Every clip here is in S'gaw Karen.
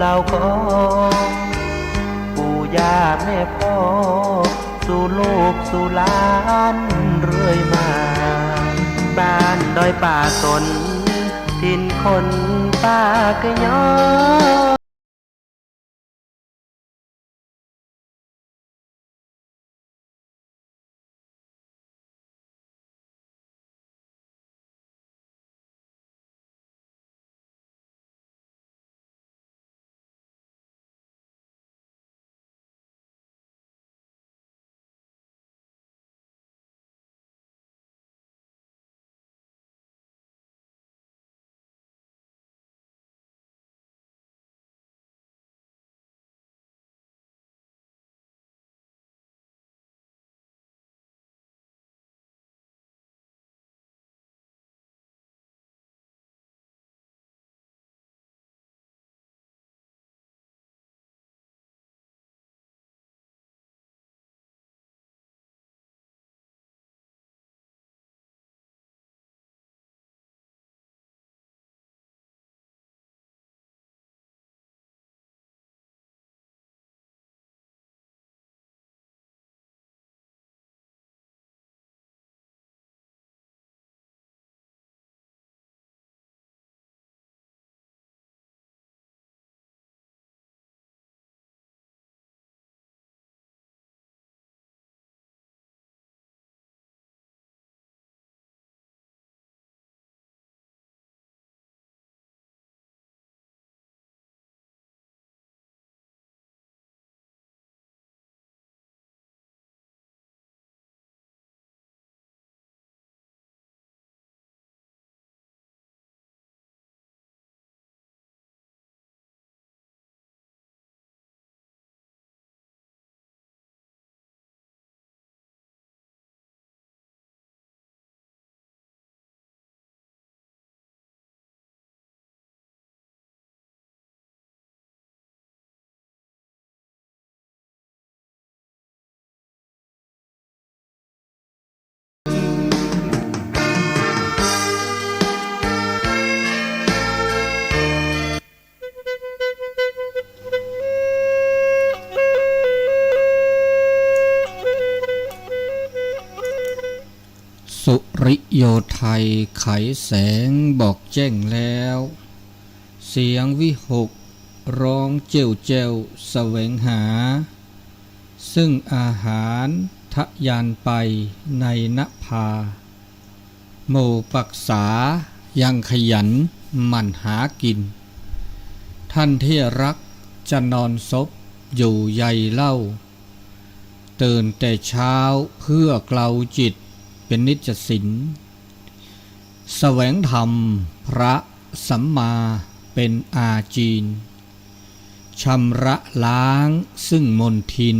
လီၤကီး ပူၤယၢ်မဲာ်ဖီ သူၣ်လိၣ်သူၣ်လၢ်ရၢၢ်မး ဘၣ်ဒွဲၣ်ပၢ်သိၣ် ထိၣ်ခိၣ်ပၢ်ကညီ สุริโยไทย ไขแสงบอกแจ้งแล้ว เสียงวิหคร้องเจ้วแจ้วแสวงหา ซึ่งอาหารทะยานไปในนภา หมู่ปรักษายังขยันหมั่นหากิน ท่านที่รักจะนอนซบอยู่ใยเล่า ตื่นแต่เช้าเพื่อเกลาจิตเป็นนิจสิน แสวงธรรมพระสัมมาเป็นอาจีน ชำระล้างซึ่งมลทิน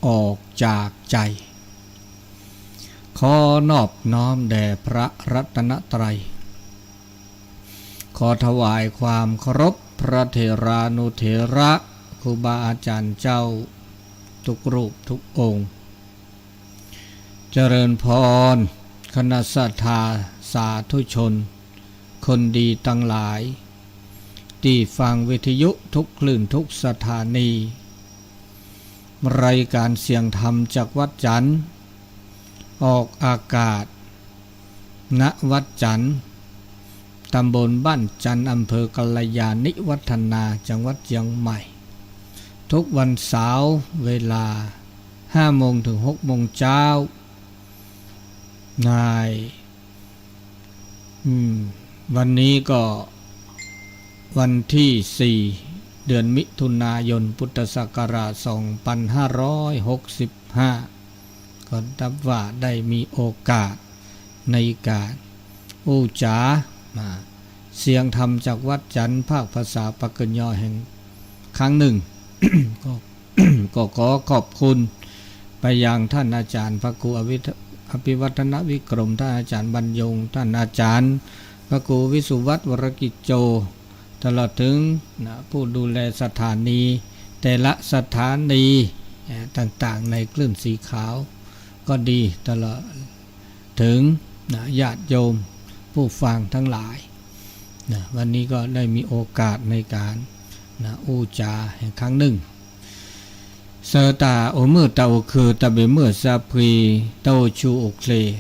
ออกจากใจ ขอนอบน้อมแด่พระรัตนตรัย ขอถวายความเคารพพระเถรานุเถระ ครูบาอาจารย์เจ้า ทุกรูปทุกองค์ เจริญพร คณะศรัทธาสาธุชน คนดีทั้งหลาย ที่ฟังวิทยุทุกคลื่นทุกสถานี รายการเสียงธรรมจากวัดจันทร์ ออกอากาศ ณ วัดจันทร์ ตำบลบ้านจันทร์ อำเภอกัลยาณิวัฒนา จังหวัดเชียงใหม่ ทุกวันเสาร์ เวลา ห้าโมงถึง หกโมงเช้า ใน อืม วันนี้ก็วันที่สี่ เดือนมิถุนายน พุทธศักราช สองพันห้าร้อยหกสิบห้า ก็นับว่าได้มีโอกาสในการอู้จ๋า มา เสียงธรรมจากวัดจันทร์ ภาคภาษาปากกยอแห่งครั้งหนึ่ง ก็ ก็ขอขอบคุณไปยังท่านอาจารย์พระครูอภิวัฒนวิกรม ท่านอาจารย์บรรยง ท่านอาจารย์พระครูวิสุวัฒน์ วรกิจโจ ตลอดถึง นะ ผู้ดูแลสถานี แต่ละสถานี เอ่อ ต่างๆ ในคลื่นสีขาว ก็ดี ตลอดถึง นะ ญาติโยมผู้ฟังทั้งหลาย นะ วันนี้ก็ได้มีโอกาสในการ အိၣ်ကၠးဟဲခါနုာ် ဆၢတၢ်အိၣ်မုာ်တၢ်အိၣ်ခုၣ် တၢ်ဘၣ်မုာ်အစၢဖှံ တၢ်အိၣ်ဆူၣ်အိၣ်ချ့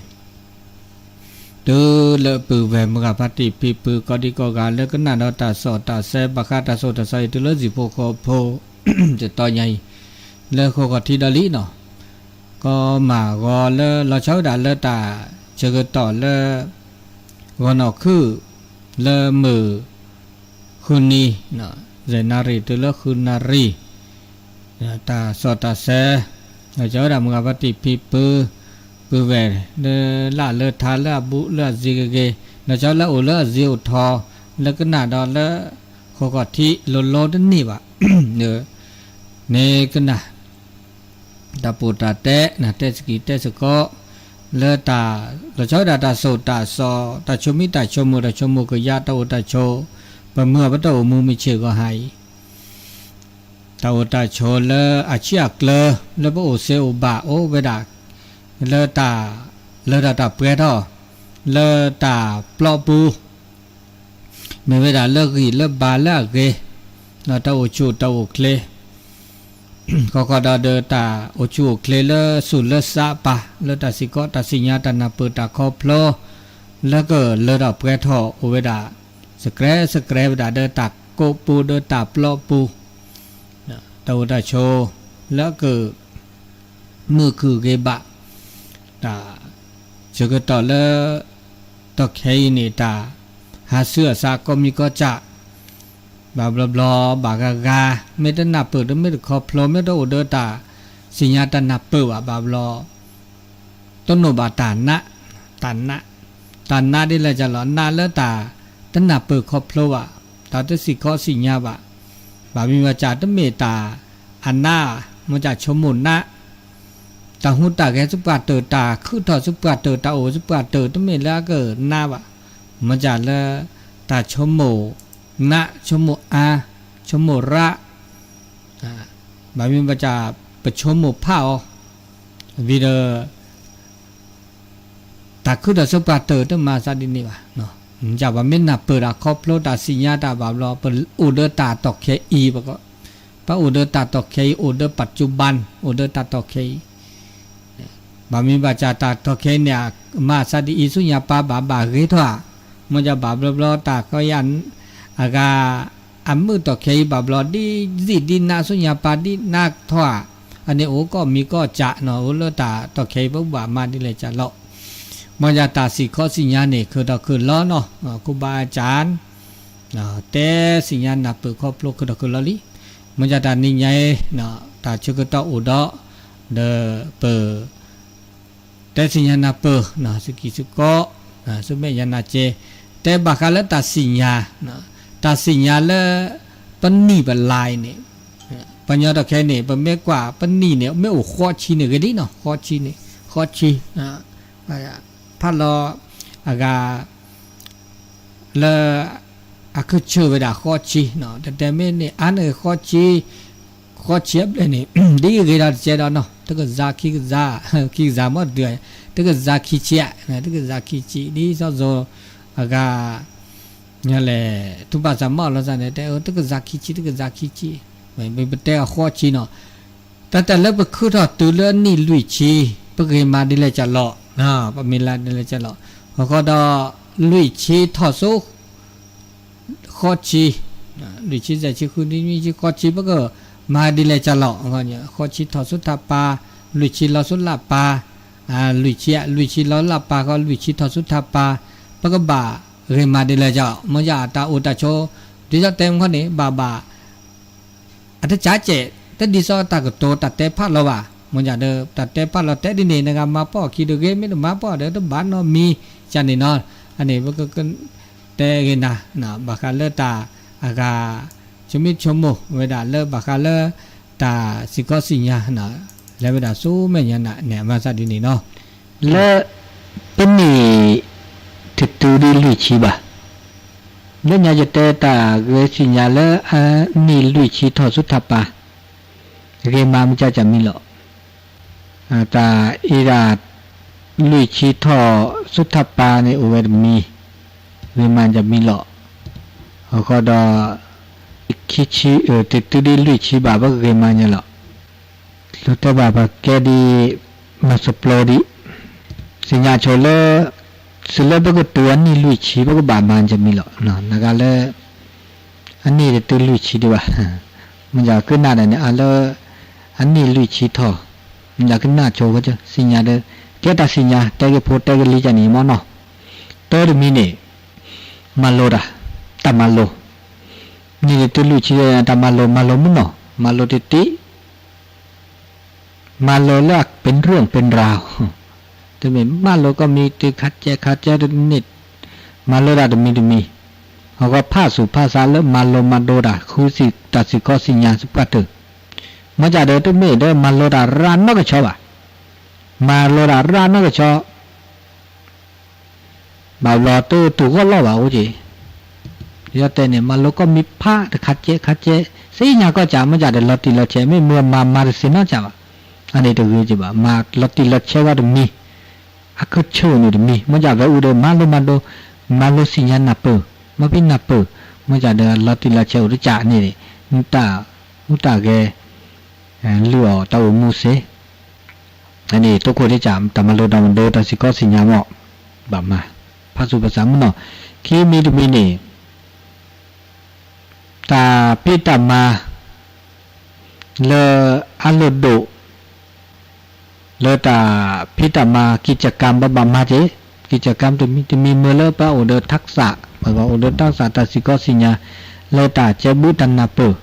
တုၤလၢပုၢ်ဝဲၢ်မုၢ်ဂၤဖါတံၢ်ဖံဖု ကိးဒံကိးဂၤ လၢကနၣ်ဒီးတၢ်စီၣ်တၢ်ဆဲ ဘၣ်ဃးတၢ်စိၣ်တၢ်ဆၢအံၤ တုၤလၢဟံၣ်ဖိဃီဖိ တတီညါအံၤ လၢဃိာ်ခီၣ်ထံးဒီးလံနီၤ ကမၤဂီၤလၢလီၤဆီဝဲဒၣ်လၢတၢ်ဆၢကတီၢ်လၢ ဂီၤနီၢ်ခုၣ် လၢမုၢ် ဃုနံၤ ယဲၢ်နၣ်ရံၣ်တုၤလၢဃုနၣ်ရံၣ် တၢ်စီၣ်တၢ်ဆဲ လီၤဆီဝဲဒၣ်မုၢ်ဂၤဖါတံၢ်ဖံဖု ပုၢ်ဝဲၢ် လၢလၢ်လၢထါ လၢအဘူးလၢအစ့ဂ့ၤဂ့ၤ လီၤဆီလၢအိၣ်လၢအစ့အိၣ်ထီ လၢကနၣ်ဒီးလၢ ဃိာ်ခီၣ်ထံးလိၤလိၤတန့ၢ်ဘၣ် မ့ၢ်ကနၣ် တၢ်ပိာ်တၢ်တဲ နတဲစကံးတဲစကီး လၢတၢ် လီၤဆီဝဲဒၣ်တၢ်စိၣ်တၢ်စီၣ် တၢ်ဆိမိၣ်တၢ်ဆိကမိၣ် တၢ်ဆိကမိၣ်ကယါ တၢ်အိၣ်တၢ်ဆိး ပမုၢ်အပတၢ်အိၣ်မူမုၢ်ဆ့ၣ်ဂီၤဟါအံၤ တၢ်အိၣ်တၢ်ဆိးလၢအဆံအကျၢၤ လၢပအိၣ်စ့အိၣ်ဘၣ်အိၣ်ဝဲဒၣ် လၢတၢ် လၢတၢ်တၢ်ပှဲၤထီၣ် လၢတၢ်ပျီပူၤ မ့ၢ်ဝဲဒၣ်လၢဂံၢ်လၢဘါလၢအဂ့ၤ ဒီးတၢ်အိၣ်ဆူၣ်တၢ်အိၣ်ချ့ ခီခီဒီးဒီးတၢ်အိၣ်ဆူၣ်အိၣ်ချ့လၢသူၣ်လၢသးပာ် လၢတၢ်စံၣ်ခီတၢ်စံၣ်ညါတၢ်နၢ်ပၢၢ်တၢ်ခီဖျိ လၢကလၢထီၣ်ပှဲၤထီၣ်အိၣ်ဝဲဒၣ် စကြဲစကြဲဝဲဒၣ်ဒီးတၢ်ကိးပူဒီးတၢ်ပျီပူၤ တၢ်အိၣ်တၢ်ဆိး လၢအက မုာ်ခုၣ်ဂ့ၤဘၣ် တၢ် ဆၢကတီၢ်လၢ တီၢ်ခဲအံၤန့ၣ် တၢ် ဟးဆူအစးကီၢ်မံၤကီၢ်စဲၣ် ဘၣ်ဘျီဘျီ ဘၣ်ဂၤဂၤ မ့ၢ်တနၢ်ပၢၢ်ဒီးမ့ၢ်တခီဖျိ မ့ၢ်တအိၣ်ဒီးတၢ်စံၣ်ညါတၢ်နၢ်ပၢၢ်ဘၣ် ဘၣ်ဘျီ တနီၣ်ဘၣ်တၢ်နး တၢ်နး တၢ်နးဒ်လဲၣ်ကလီၤ နးလၢတၢ် တနၢ်ပၢၢ်ခီဖျိဘၣ် တၢ်တစံၣ်ခီစံၣ်ညါဘၣ် ဘၣ်မံၤဘၣ်စၢ်တမ့ၢ်တၢ် အနး မ့ၢ်စၢ်ဆိကမိၣ်နး တၢ်ဟူးတၢ်ဂဲၤဆူပှၤတၢၢ် တၢ်ခုးထီၣ်ဆူပှၤတၢၢ် တၢ်အိၣ်ဆူပှၤတၢၢ် တမ့ၢ်လၢအကနးဘၣ် မ့ၢ်စၢ်လၢ တၢ်ဆိကမိၣ်နး ဆိကမိၣ်အါ ဆိကမိၣ်ရး ဘၣ်မံၤဘၣ်စၢ် ပဆိကမိၣ်ဖးအီၤ ဝံၤဒီး တၢ်ခုးထီၣ်ဆူပှၤတၢၢ်တမၤသးဒ်န့ၣ်ဘၣ်. မ့ၢ်စၢ်ပှၤမ့ၢ်နၢ်ပၢၢ်တၢ်ခီဖျိတၢ်စံၣ်ညါတၢ်ဘၣ်ဘျီ ပအိၣ်ဒီးတၢ်တီၢ်ခဲအံၤပကီး ပအိၣ်ဒီးတၢ်တီၢ်ခဲအံၤ အိၣ်ဒီးပၣ်စူဘၣ် အိၣ်ဒီးတၢ်တီၢ်ခဲအံၤ ဘၣ်မံၤဘၣ်စၢ်တၢ်တီၢ်ခဲအံၤန့ၣ် မၤသးဒ်အံၤဆူညါပၢ်ဘၣ် ဘၣ်ဂ့ၤထီၣ်ဧါ မ့ၢ်စၢ်ဘၣ်ဘျီဘျီတၢ်ကီယါ အဂၤ အမုာ်တီၢ်ခဲအံၤဘၣ်ဘျီ ဒ်ဒံးဒ်နးဆူညါပၢ်ဒ်နးထီၣ်ဧါ အန့ၣ်အိၣ်ကီၢ်မံၤကီၢ်စဲၣ်နီၤ အိၣ်လၢတၢ်တီၢ်ခဲအံၤပဘၣ်မၤဒ်လဲၣ်ကလီၤ မ့ၢ်စၢ်တၢ်စံၣ်ခီစံၣ်ညါန့ၣ် ခုၣ်ထီၣ်ခုၣ်လီၤနီၤ ခူဘၣ်အစၢ် တဲစံၣ်ညါနၢ်ပၢၢ်ခီဖျိခုၣ်ထီၣ်ခုၣ်လီၤလံ မ့ၢ်စၢ်တၢ်နံၤညါအံၤ တၢ်ဆၢကတီၢ်အိၣ်ဒီး ဒီးပ တဲစံၣ်ညါနၢ်ပၢၢ် စကံၢ်စကီး ဆူမဲာ်ညါနၤက့ တဲဘၣ်ဃးလၢတၢ်စံၣ်ညါ တၢ်စံၣ်ညါလၢ ပနံၣ်ပလါအံၤန့ၣ် ပှၤကညီတီၢ်ခဲအံၤန့ၣ် ပမ့ၢ်ကွၢ်ပနံၣ်န့ၣ် မ့ၢ်အိၣ်ဃိးဆံန့ၣ်ဂ့ၤလံနီၤ ဃိးဆံန့ၣ် ဃိးဆံ ဖးလီၤ အဂၤ လၢ အခုဆၢဝဲဒၣ်ဃိးဆံ တတဲမ့ၢ်န့ၣ် အါန့ၢ်ဃိးဆံ ဃိးဆံအဘျဲၣ်န့ၣ် ဒ်ဂ့ၤဒီးတကဲဒီးနီၤ တကစၢ်ခံကစၢ် ခံကစၢ်မ့ၢ်တဒုး တကစၢ်ခံဆံ တကစၢ်ခံဆံ ဒ်စီၤစိၤ အဂၤ လဲၣ် ထူဘၣ်စၢ်မီၢ်လီၤစၢ်န့ၣ် တဲတကစၢ်ခံဆံ တကစၢ်ခံဆံ ပတဲအဃိးဆံနီၤ တၢ်တၢ်လၢပခုထီၣ်တုၤလၢအနံၣ်လွံၢ်ဆံ ပဂ့ၤမးဒ်လဲၣ်ကလီၤ ပမ့ၢ်လၢဒ်လဲၣ်ကလီၤ အဃိဒီး လွံၢ်ဆံထီၣ်ဆူ ဃိးဆံ လွံၢ်ဆံစဲးဆံဃုနံၣ်နွံဆံဃိးဆံ ပကမၤဒ်လဲၣ်ကလီၤ ဃိးဆံထီၣ်ဆူထးပၢ် လွံၢ်ဆံလီၤဆူလၢ်ပၢ် လွံၢ်ဆံ လွံၢ်ဆံလီၤလၢ်ပၢ်ဃီ လွံၢ်ဆံထီၣ်ဆူထးပၢ် ပကဘၣ်ဂ့ၤမးဒ်လဲၣ်ကလီၤ မ့ၢ်ယတၢ်အိၣ်တၢ်ဆိး ဒ်သိးတဲမ့ၢ်ခီန့ၣ် ဘၣ်ဘၣ် အတကးကဲး တဒ်သိးတၢ်ကတိၤတၢ်တဲဖးလီၤဘၣ် မ့ၢ်ဒ် တၢ်တဲဖးလီၤတဲဒ်န့ၣ် နဂၤမၤပီၢ်အခံတဂ့ၤ မ့ၢ်တမၤပီၢ်ဒီးတဘၣ်နီတမံၤ ကန့ၣ်နီၤ အန့ၣ် ပကတဲဂ့ၤနၤ ဘၣ်ဃးလၢတၢ်အဂၤ ဆိမိၣ်ဆိကမိၣ်ဝဲဒၣ်လၢဘၣ်ဃးလၢ တၢ်စံၣ်ခီစံၣ်ညါ လဲၤဝဲဒၣ်ဆူမဲာ်ညါနၤန့ၣ် အမၤသးဒ်န့ၣ်နီၤ လၢ ပနံၣ် တတုၤဒ်လွံၢ်ဆံဘၣ် လၢညါယတဲတၢ်ဂ့ၤစံၣ်ညါလၢအနံၣ်လွံၢ်ဆံထီၣ်ဆူထးပၢ် ဂ့ၤမးမ့ၢ်ကၢ်ကၢ်မံလီၤ တၢ်အံၤဒၣ် လွံၢ်ဆံထီၣ်ဆူထးပၢ်န့ၣ်အိၣ်ဝဲတမံၤ ဂ့ၤမးကၢ်မံလီၤ အဃိဒီး ခံဆံ, တတုၤဒံးလွံၢ်ဆံဘၣ် ပကဂ့ၤမၤညါလီၤ. လၢတဲဘၣ်ပကဲဒံး မၤစပျီဒံး, သ့ၣ်ညါဆိလၢ စလၢပကတုၤအနံၣ်လွံၢ်ဆံ ပကဘၣ်မၤကမံၤလီၤ. နဂၤလၢ အနံၣ်တတုၤလွံၢ်ဆံဒံးဘၣ်, မ့ၢ်ယကနၣ်ဒီးန့ၣ် အလၢ အနံၣ်လွံၢ်ဆံထီၣ်, မ့ၢ်ယကနၣ်ဆိဝဲ သ့ၣ်ညါဒီး ကဲတၢ်သ့ၣ်ညါ တဲက့ၤဖိတဲက့ၤလံၤကန့ၣ်မ့ၢ်နီၤ, တၢ်တမံၤန့ၣ် မၤလိတၢ်, တၢ်မၤလိ, နံၣ်တတုၤလွံၢ်ဆံ တၢ်မၤလိ မၤလိမုၢ်နီၤ မၤလိတံၢ်တံၢ် မၤလိလၢအပ့ၤရၢၢ်ပ့ၤရၤ, တမ့ၢ်မၤလိကီၢ်မံၤတခါကဲခါကဲတန့ၢ်, မၤလိတၢ်တမံၤတမံၤ, အဂီၢ်ဖးစူၤဖးစးလၢမၤလိမၤဒိတၢ် ဃုစံးတၢ်စူၤခီၣ်စံၣ်ညါသပှၢ်တၢၢ်, မ့ၢ်တၢ်ဒီးတမ့ၢ်ဒီးမၤလိတၢ်ရၤနီၢ်ကဆီဘၣ်, မၤလိတၢ်ရၤနီၢ်ကဆီ ဘၣ်ဘျီတတူၢ်ဂီၢ်လီၢ်ဘၣ်အိၣ်က့ၤ, ယတဲန့ၣ် မၤလိကီၢ်မံၤဖးတခါကဲခါကဲ, သ့ၣ်ညါကီၢ်စး မ့ၢ်ဒၣ်ဒီးလီၤတံၢ်လီၤဆဲး မ့ၢ်မၤမၤတသ့နီတစဲးဘၣ်, အန့ၣ်တဂ့ၤက့ၤဘၣ်, မၤလီၤတံၢ်လီၤဆဲးဂီၢ်တမံၤ, အကဆိၣ်န့ၣ်တမံၤ, မ့ၢ်ဒၣ်ဖဲအူဒီးမၤလိမၤဒိ, မၤလိသ့ၣ်ညါနၢ်ပၢၢ်, မၤဖံးနၢ်ပၢၢ်, မ့ၢ်ဒၣ်ဒီးလီၤတံၢ်လီၤဆဲးအိၣ်တစဲးန့ၣ်, တၢ်ဟူးတၢ်ဂဲၤ လုၢ်အီၣ်တၢ်အိၣ်မူစ့ၢ် အန့ၣ် တိခိၣ်တကး တၢ်မၤလိတၢ်မၤဒိ တၢ်စူၤခီၣ်စံၣ်ညါမ့ၢ် ဘၣ်မၤ ဖးစူၤဖးစးမ့ၢ်နီၤ, ခံမံၤတမံၤန့ၣ် တၢ်ဖံးတၢ်မၤ လၢအလိၣ်ဒိၣ် လၢတၢ်ဖံးတၢ်မၤ ကံၢ်ကၢကၢမ် ဘၣ်မၤက့ၤ, ကံၢ်ကၢကၢမ်တမံၤတမံၤမ့ၢ်လၢပှၤအိၣ်ဒီးထးစး, ပှၤအိၣ်ဒီးထးစး တၢ်စူၤခီၣ်စံၣ်ညါ လၢတၢ်ကဲဘုတၢ်နၢ်ပၢၢ်,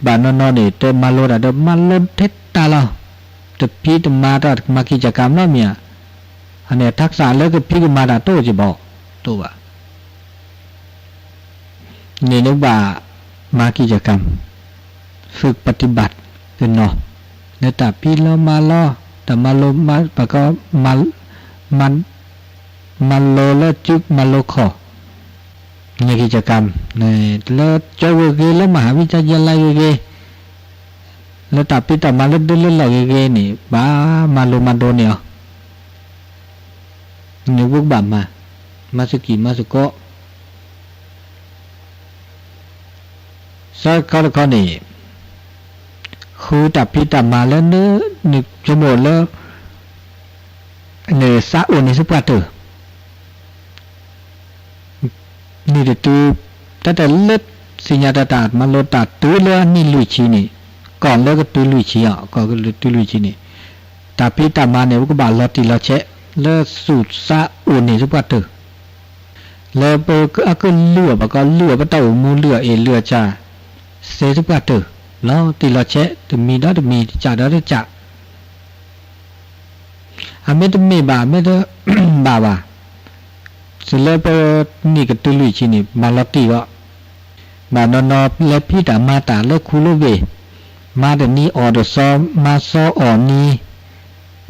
ဘၣ်နီၢ်နီၢ်န့ၣ် တမၤလိတၢ်ဒီး မၤလိထဲတၢ်လီၤ, တဖံးတမၤတၢ်မၤကံၢ်ကၢကၢမ်နီတမံၤဧါ, အန့ၣ်ထးစးလၢကဖံးကမၤတၢ်တအိၣ်က့ၤဘၣ်, တအိၣ်ဘၣ် န့ၣ်နဘၣ်မၤကံၢ်ကၢကၢမ် သုးပတံဘၣ်ကနီၤ လၢတၢ်ဖံးလီၤမၤလီၤ တၢ်မၤလိမၤ ပက မၤလိလၢစု မၤလိခီၣ် န့ၣ်ကံၢ်ကၢကၢမ် လၢကၠိဂ့ၤဂ့ၤ လၢမဟၣ်ဝံၣ်တၢ်ယဲလါဂ့ၤဂ့ၤ လၢတၢ်ဖံးတၢ်မၤလၢဒၢလၢလီၢ်ဂ့ၤဂ့ၤန့ၣ် ဘၣ်မၤလိမၤဒိးန့ၢ်အီၤ န့ၣ်ဝဲကဘၣ်မၤ မၤစူၤကံၢ်မၤစူၤကီၢ် ဆၢကတီၢ်တခီန့ၣ် ဃုတၢ်ဖံးတၢ်မၤလၢ နဆိကမိၣ်လၢ နသးအိၣ်န့ၣ်သပှၢ်တၢၢ် နံၣ်တတုၤ တၢ်တလၢသ့ၣ်ညါတၢ်တၢ်မၤလိတၢ်တုၤလၢအနံၣ်လွံၢ်ဆံန့ၣ် ကီၢ်လၢကတုၤလွံၢ်ဆံအီၤ ကီၢ်ကတုၤလွံၢ်ဆံန့ၣ် တၢ်ဖံးတၢ်မၤန့ၣ် ပကဘၣ်လီၤတံၢ်လီၤဆဲး လၢသူၣ်သးအိၣ်န့ၣ်သပှၢ်တၢၢ် လၢပအကလုၢ်အီၣ် ပကလုၢ်အီၣ်ပတၢ်အိၣ်မူ လုၢ်အီၣ်အ့ၣ်လုၢ်အီၣ်စှၤ သ့သပှၢ်တၢၢ် လီၤတံၢ်လီၤဆဲး တမံၤဒီးတမံၤ တစးဒီးတစး အမ့ၢ်တမ့ၢ်ဘၣ် မ့ၢ်တဘၣ်ဘၣ် စလၢပနံၣ်ကတုၤလွံၢ်ဆံန့ၣ် မၤလီၤတံၢ်အီၤ ဘၣ်နီၢ်နီၢ်လၢဖံးတၢ်မၤတၢ်လၢခူလၢဝ့ၢ် မၤတနံၤအီၣ်တစီၤ မၤစီအီၣ်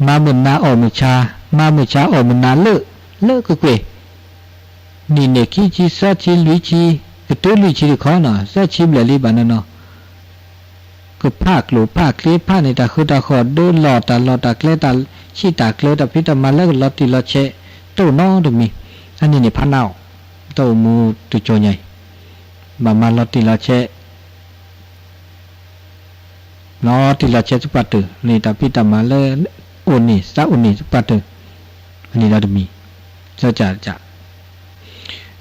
နံၤ မၤမုၢ်နၤအီၣ်မုၢ်ဆါ မၤမုၢ်ဆါအီၣ်မုၢ်နၤလၢ လၢကကွ့ၢ် နံၣ်န့ၣ်ခံဆံ သၢဆံ လွံၢ်ဆံ ကတုၤလွံၢ်ဆံတခီနီၤ သၢဆံဘျဲၣ်လံဘၣ်နီၢ်နီၢ် ကဖးကျိၣ်ဖးချ့ ဖးန့ၢ်တၢ်ဃုတၢ်ဃီၣ် ဒၢလီၢ်တၢ်လီၢ်တၢ်ကျဲ တၢ်ဆံးတၢ်ကျၢၤ တၢ်ဖံးတၢ်မၤလၢကလီၤတံၢ်လီၤဆဲး တအိၣ်နီတမံၤ အန့ၣ်န့ၣ်ဖးနးအီၤ တၢ်အိၣ်မူတကၠိညါအံၤ ဘၣ်မၤလီၤတံၢ်လီၤဆဲး လီၤတံၢ်လီၤဆဲးသပှၢ်တၢၢ် လၢတၢ်ဖံးတၢ်မၤလၢ အိၣ်န့ၣ် သးအိၣ်န့ၣ်သပှၢ်တၢၢ် အန့ၣ်ဒီးတမံၤ သၢကၠးတကၠး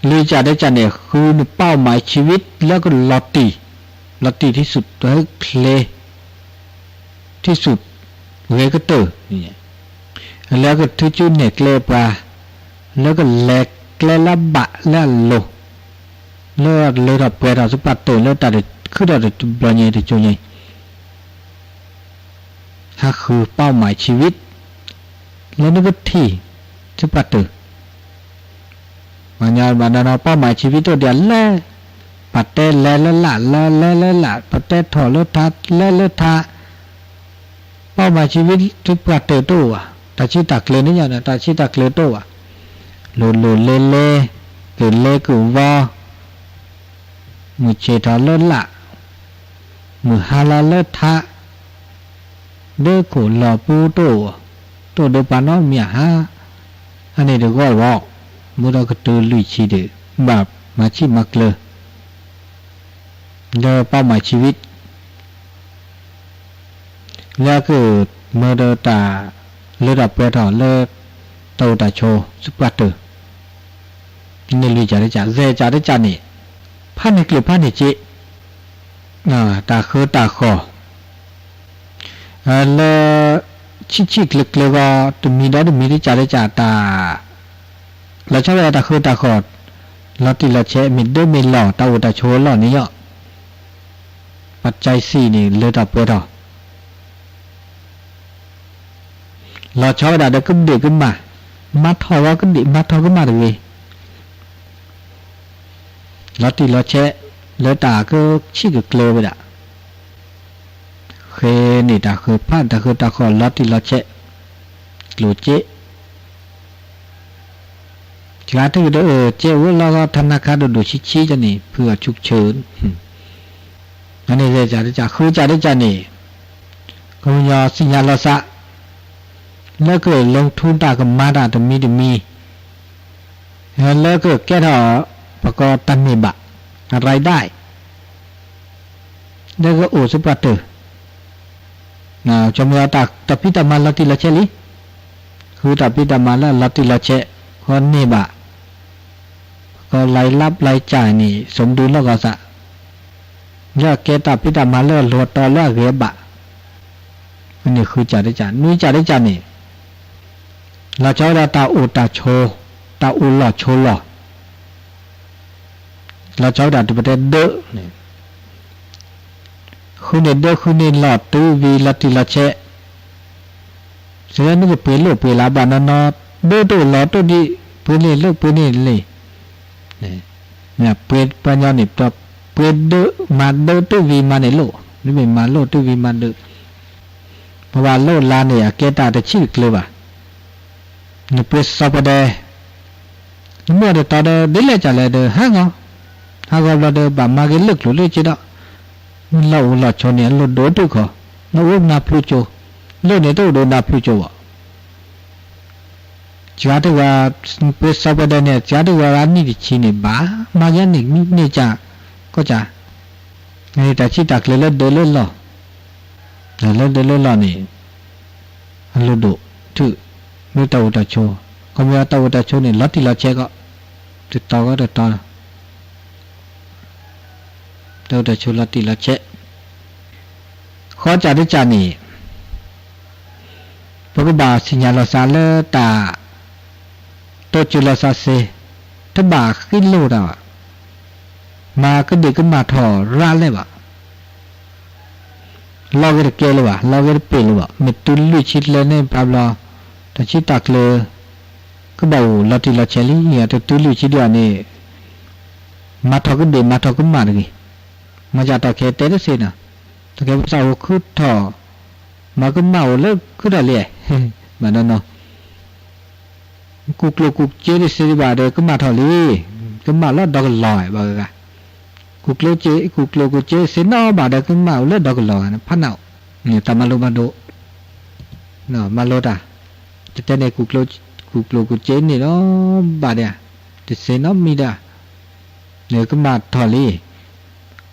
လွံၢ်ကၠးတကၠးန့ၣ် ဃုန เป้าหมายชีวิต လၢကလီၤတံၢ် လီၤတံၢ် ที่สุด လၢချ့ ที่สุด ဂ့ၤကတၢၢ် လၢကထုးစုနဲၣ်ကျဲပှၤ လၢကလဲၤကျဲလၢအဘၣ်လၢအလိၤ လၢလၢထီၣ်ပှဲၤထီၣ်သပှၢ်တၢၢ် လၢတၢ်တခုထီၣ်တဘျီညါတကၠိညါအံၤ ဟးဃု เป้าหมายชีวิต လၢနကထံၣ်သပှၢ်တၢၢ် ပှၤညီဘၣ်နီၢ်နီၢ် เป้าหมายชีวิต တအိၣ်ဒံးလဲၣ် ပတဲလဲၤလၢလာ် လၢလဲၤလၢလာ် ပတဲထီၣ်လၢထါ လဲၤလၢထါ เป้าหมายชีวิต သပှၢ်တၢၢ်တအိၣ်ဘၣ် တၢ်ဆံးတၢ်ကျၢၤန့ၣ်ညါ တၢ်ဆံးတၢ်ကျၢၤတအိၣ်ဘၣ် လိၤလိၤလဲၤလဲၤ ကလဲၤကဝီၤ မုၢ်ဆ့ၣ်ထီၣ်လၢလာ် မုၢ်ဟါလီၤလၢထါ ဒၢခိၣ်လီၤပူၤတအိၣ် တအိၣ်ဒီးပှၤနီတမံၤဧါ အန့ၣ်တဂီၢ်လီၤ မ့ၢ်ဒီးကတုၤလွံၢ်ဆံဒီး ဘၣ်မၤဆံးမၤကျၢၤ လၢเป้าหมายชีวิต လၢအကမၢဒီးတၢ်လၢတၢ်ပှဲၤထီၣ်လၢတၢ်အိၣ်တၢ်ဆိး စူၣ်ပှၢ်တၢၢ် န့ၣ်လွံၢ်ကၢ်တကၢ်, ယဲၢ်ကၢ်တကၢ်န့ၣ် ဖးန့ၢ်ကျိၣ်ဖးန့ၢ်စ့, တၢ်ဃၢတၢ်ဃီၣ် လၢ ဆံးဆံးကျၢၤကျၢၤဂီၢ် တမံၤဒီးတမံၤ တကၢ်တကၢ်တၢ် လီၤဆီဝဲဒၣ်တၢ်ဃၢတၢ်ဃီၣ် လီၤတံၢ်လီၤဆဲး မ့ၢ်ဒၢမ့ၢ်လီၢ် တၢ်အိၣ်တၢ်ဆိးလီၢ်န့ၣ်ယီၤ, ပၢ်ကၠဲးစံၣ်န့ၣ် လၢတၢ်ပှဲၤထီၣ် လီၤဆီဝဲဒၣ်ဒီးကဒ့ၣ်ကမၢ်, မၤထီၣ်ဂီၤကဒ့ၣ် မၤထီၣ်ကမၢ်တဂ့ၤ, လီၤတံၢ်လီၤဆဲး လၢတၢ်ကဆံးကကျၢၤဝဲဒၣ်, ဃ့န့ၢ်တၢ်ဃၢဖး တၢ်ဃၢတၢ်ဃီၣ် လီၤတံၢ်လီၤဆဲး, ကျိၣ်စ့ စှၤတဂ့ၤဒီး ကဲအိၣ်လီၤဂီၢ် ထးနါခါဒိၣ်ဒိၣ်ဆံးဆံးန့ၣ် ဖုအဆူၣ်ဆၢၣ် အန့ၣ် ဃ့ကၢ်တကၢ် ဃုကၢ်တကၢ်န့ၣ် ကညီသ့ၣ်ညါလီၤသး လၢက ลงทุน တၢ်ကမၤတၢ်တမံၤတမံၤ လၢကကဲထီၣ် ပကိးတၢ်န့ၢ်ဘၣ် รายได้ လၢကအိၣ်စူၣ်ပှၢ်တၢၢ် ကီမ့ၢ်တၢ်ဖံးတၢ်မၤလီၤတံၢ်လီၤဆဲးလံ, ဃုတၢ်ဖံးတၢ်မၤလၢအလီၤတံၢ်လီၤဆဲး ဃီန့ၢ်ဘၣ် ကီ รายรับรายจ่าย န့ၣ် สมดุล လီၤဂီၢ်သး, လၢအကဲတၢ်ဖံးတၢ်မၤလၢအလိၤတီလၢအဂ့ၤဘၣ်, န့ၣ်ဃုကၢ်တကၢ်, နွံကၢ်တကၢ်န့ၣ် လီၤဆီဝဲဒၣ်တၢ်အိၣ်တၢ်ဆိး, တၢ်အိၣ်လီၢ်ဆိးလီၢ် လီၤဆီဝဲဒၣ်တပတဲဒၢန့ၣ်, ဃုန့ၢ်ဒၢဃုန့ၢ်လီၢ်တုၤဝံၤလီၤတံၢ်လီၤဆဲး, စံးလၢနကပှ့ၤလိၣ်ပှ့ၤလၢ်ဘၣ်နီၢ်နီၢ်, ဒၢတအိၣ်လီၢ်တအိၣ်ဒံး, ပှ့ၤန့ၢ်လိၣ်ပှ့ၤန့ၢ်လံ, ပှ့ၤပှၤညီန့ၣ် ပှ့ၤဒၢ မၤဒၢတုၤဝံၤမၤန့ၢ်လိၣ်, မ့မ့ၢ်မၤလိၣ်တုၤဝံၤမၤဒၢ ပဘၣ်လိၣ်လၢန့ၣ် အကဲတၢ်တဆံးတကျၢၤဘၣ်, နပှ့ၤစီၤပဒဲ နမ့ၢ်အီၤတတီၤဒီး ဒ်လဲၣ်ကၢ်လဲၣ်ဒီး ဟးဂီၤ, ဟးဂီၤဘျီဒီး ဘၣ်မၤက့ၤလၢကျိၣ်လၢစ့ဒီး, နလီၢ်အိၣ်လီၢ်ဆိးန့ၣ် အလိၣ်ဒိၣ်တုၤခီ, နအိၣ်နၢ်ဖျိကၠိ, လိၣ်န့ၣ်တအိၣ်ဒိၣ်နၢ်ဖျိကၠိဘၣ် စှၤတဂၤ, ပှ့ၤစီၤပဒဲန့ၣ် စှၤတဂၤအနံၣ်တဆံန့ၣ် ဘၣ်မၤယါန့ၣ် မံန့ၢ်ကၢ်, ကီၢ်ကၢ်, တၢ်ဆံးတၢ်ကျၢၤလၢဒၢလၢလီၢ်, လၢဒၢလၢလီၢ်န့ၣ် အလိၣ်ဒိၣ်တုၤ လၢတၢ်အိၣ်တၢ်ဆိး, ခီမ့ၢ်တၢ်အိၣ်တၢ်ဆိးန့ၣ် လီၤတံၢ်လီၤဆဲးကီး, တတီၤကီးတတီၤ တၢ်အိၣ်တၢ်ဆိးလီၤတံၢ်လီၤဆဲး, ဃီကၢ်တကၢ်န့ၣ် ပကဘၣ်သ့ၣ်ညါလီၤသးလၢတၢ် တိစၢၤလီၤသးစ့, တဘၣ်ဃ့လိၢ်တၢ်ဘၣ်, မၤကဒ့ၣ်ကမၣ်ထီၣ်ရၣ်လဲၣ်ဘၣ်, လီၤဂ့ၤတကဲလၢၤဘၣ်, လီၤဂ့ၤတပ့ၢ်လၢၤဘၣ်, မ့ၢ်တုၤလွံၢ်ဆံတလၢန့ၣ် ပှၤဘျီ တၢ်ဆံးတၢ်ကျၢၤ ကဘၣ်အိၣ်လီၤတံၢ်လီၤဆဲးလံ, တတုၤလွံၢ်ဆံဒံးဘၣ်န့ၣ် မၤထီၣ်ကဒ့ၣ်မၤထီၣ်ကမၣ်တဂ့ၤ, မၤစၢ်တီၢ်ခဲတဲတသ့နီၤ, တီၢ်ခဲပသးအိၣ်ခုထီၣ်, မၤကမၣ်အိၣ်လၢခုထီၣ်လံ, ဘၣ်နီၢ်နီၢ် ကူၣ်ကျိၣ်ကူၣ်စ့တစ့ဘၣ်ဒီး ကမၣ်ထီၣ်လံ, ကမၣ်လီၤဒီကလီၤဘၣ်ဂၤ, ကူၣ်ကျိၣ်စ့ ကူၣ်ကျိၣ်ကူၣ်စ့တစ့နီတဘၣ်ဒီး ကမၣ်အိၣ်လၢဒီကလီၤဂၤန့ၣ် ဖးနးအိၣ်, တၢ်မၤလိမၤဒိး, မၤလိတၢ်, တတဲန့ၣ် ကူၣ်ကျိၣ်ကူၣ်စ့န့ၣ်ဒီးဘၣ်ဒၣ်, တစ့နီတမံၤဒၣ်, ကမၣ်ထီၣ်လံ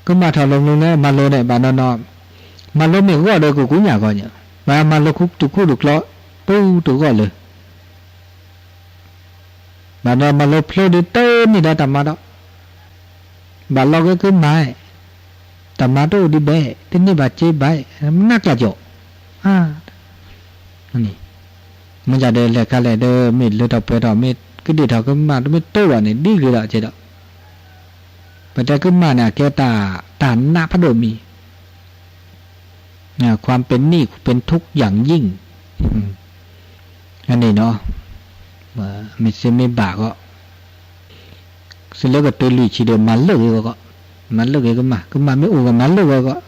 ကမၣ်ထီၣ်လီၤမနုၤလဲၣ် မၤလိန့ၣ် ဘၣ်နီၢ်နီၢ်, မၤလိမ့ၢ်ဂီၢ်ဒီး ကကူညၣ်ဂီၢ်ညါ, မၤလိခူသူၣ်ခူတကျီ တူၢ်တဂီၢ်လၢ ဘၣ်နီၢ် မၤလိဖျိဒီး တန့ၢ်ဒီးတၢ်မၤဒီး, ဘၣ်လီၤဂ့ၤကမၣ်, တၢ်မၤတအိၣ်ဒံးဘၣ်, တန့ၢ်ဘၣ်စ့ဘၣ်, မနၢ်ကျၢ်ကၠီၣ်, မ့ၢ်ယၤဒီး လဲၤခါလဲၣ်ဒီး မ့ၢ်လၢထီၣ်ပှဲၤထီၣ် မ့ၢ်ကဒ့ၣ်ထီၣ်ကမၣ် တမ့ၢ်တိၢ်ဘၣ်န့ၣ် ဒ်ဂ့ၤဒီးကဲဒီး, ပတဲကမၣ်န့ၣ် အကဲတၢ် တၢ်နးဖးဒိၣ်မံၤ ความเป็นหนี้เป็นทุกข์อย่างยิ่ง အန့ၣ်နီၤ, မ့ၢ်စ့မ့ၢ်ဘၣ်ဂီၢ်, စ့လၢကတုၤလွံၢ်ဆံဒီး မၤလၢဂ့ၤဂီၢ်, မၤလၢဂ့ၤကမၣ်, ကမၣ်မ့ၢ်အိၣ်ဂီၢ် မၤလၢဂ့ၤဂီၢ်,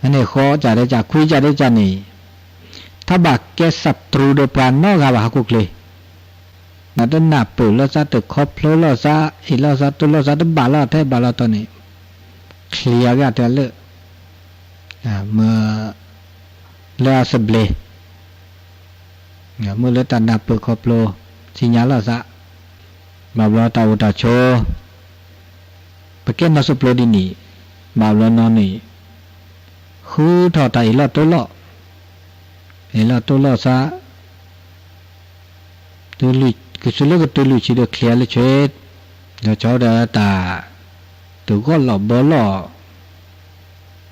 အန့ၣ်ဃီကၢ်ဒဲကၢ် ခွံကၢ်ဒဲကၢ်န့ၣ်, တဘၣ်ကဲ ศัตรู ဒီးပှၤနီတဂၤဘၣ်ဟီၣ်ခိၣ်ချၢ, နတနၢ်ပၢၢ်လိာ်သး တခီဖျိလိာ်သး အ့ၣ်လိာ်သး တိၢ်လိာ်သး တဘၣ်လီၤထဲဘၣ်လီၤတီၤန့ၣ်, ချံးအဂ့ၢ်တၢ်လၢ မ့ၢ် လၢအသဘျ့, မ့ၢ်လၢတၢ်နၢ်ပၢၢ်ခီဖျိ သ့ၣ်ညါလိာ်သး, ဘၣ်ဘျီတၢ်အိၣ်တၢ်ဆိး, ပကဲနီၢ်စၢဖျိဒ်န့ၣ်, ဘၣ်ဘျီနီၢ်န့ၣ် ဃုထီၣ်တၢ်အ့ၣ်လိာ်တိလိာ်, အ့ၣ်လိာ်တိလိာ်သး, ကစၢလၢကတုၤလွံၢ်ဆံဒီးချ့လၢဆွဲ, ဒီးကၠီဒီးတၢ် တဂီၢ်လီၢ်ဘီလီၢ်,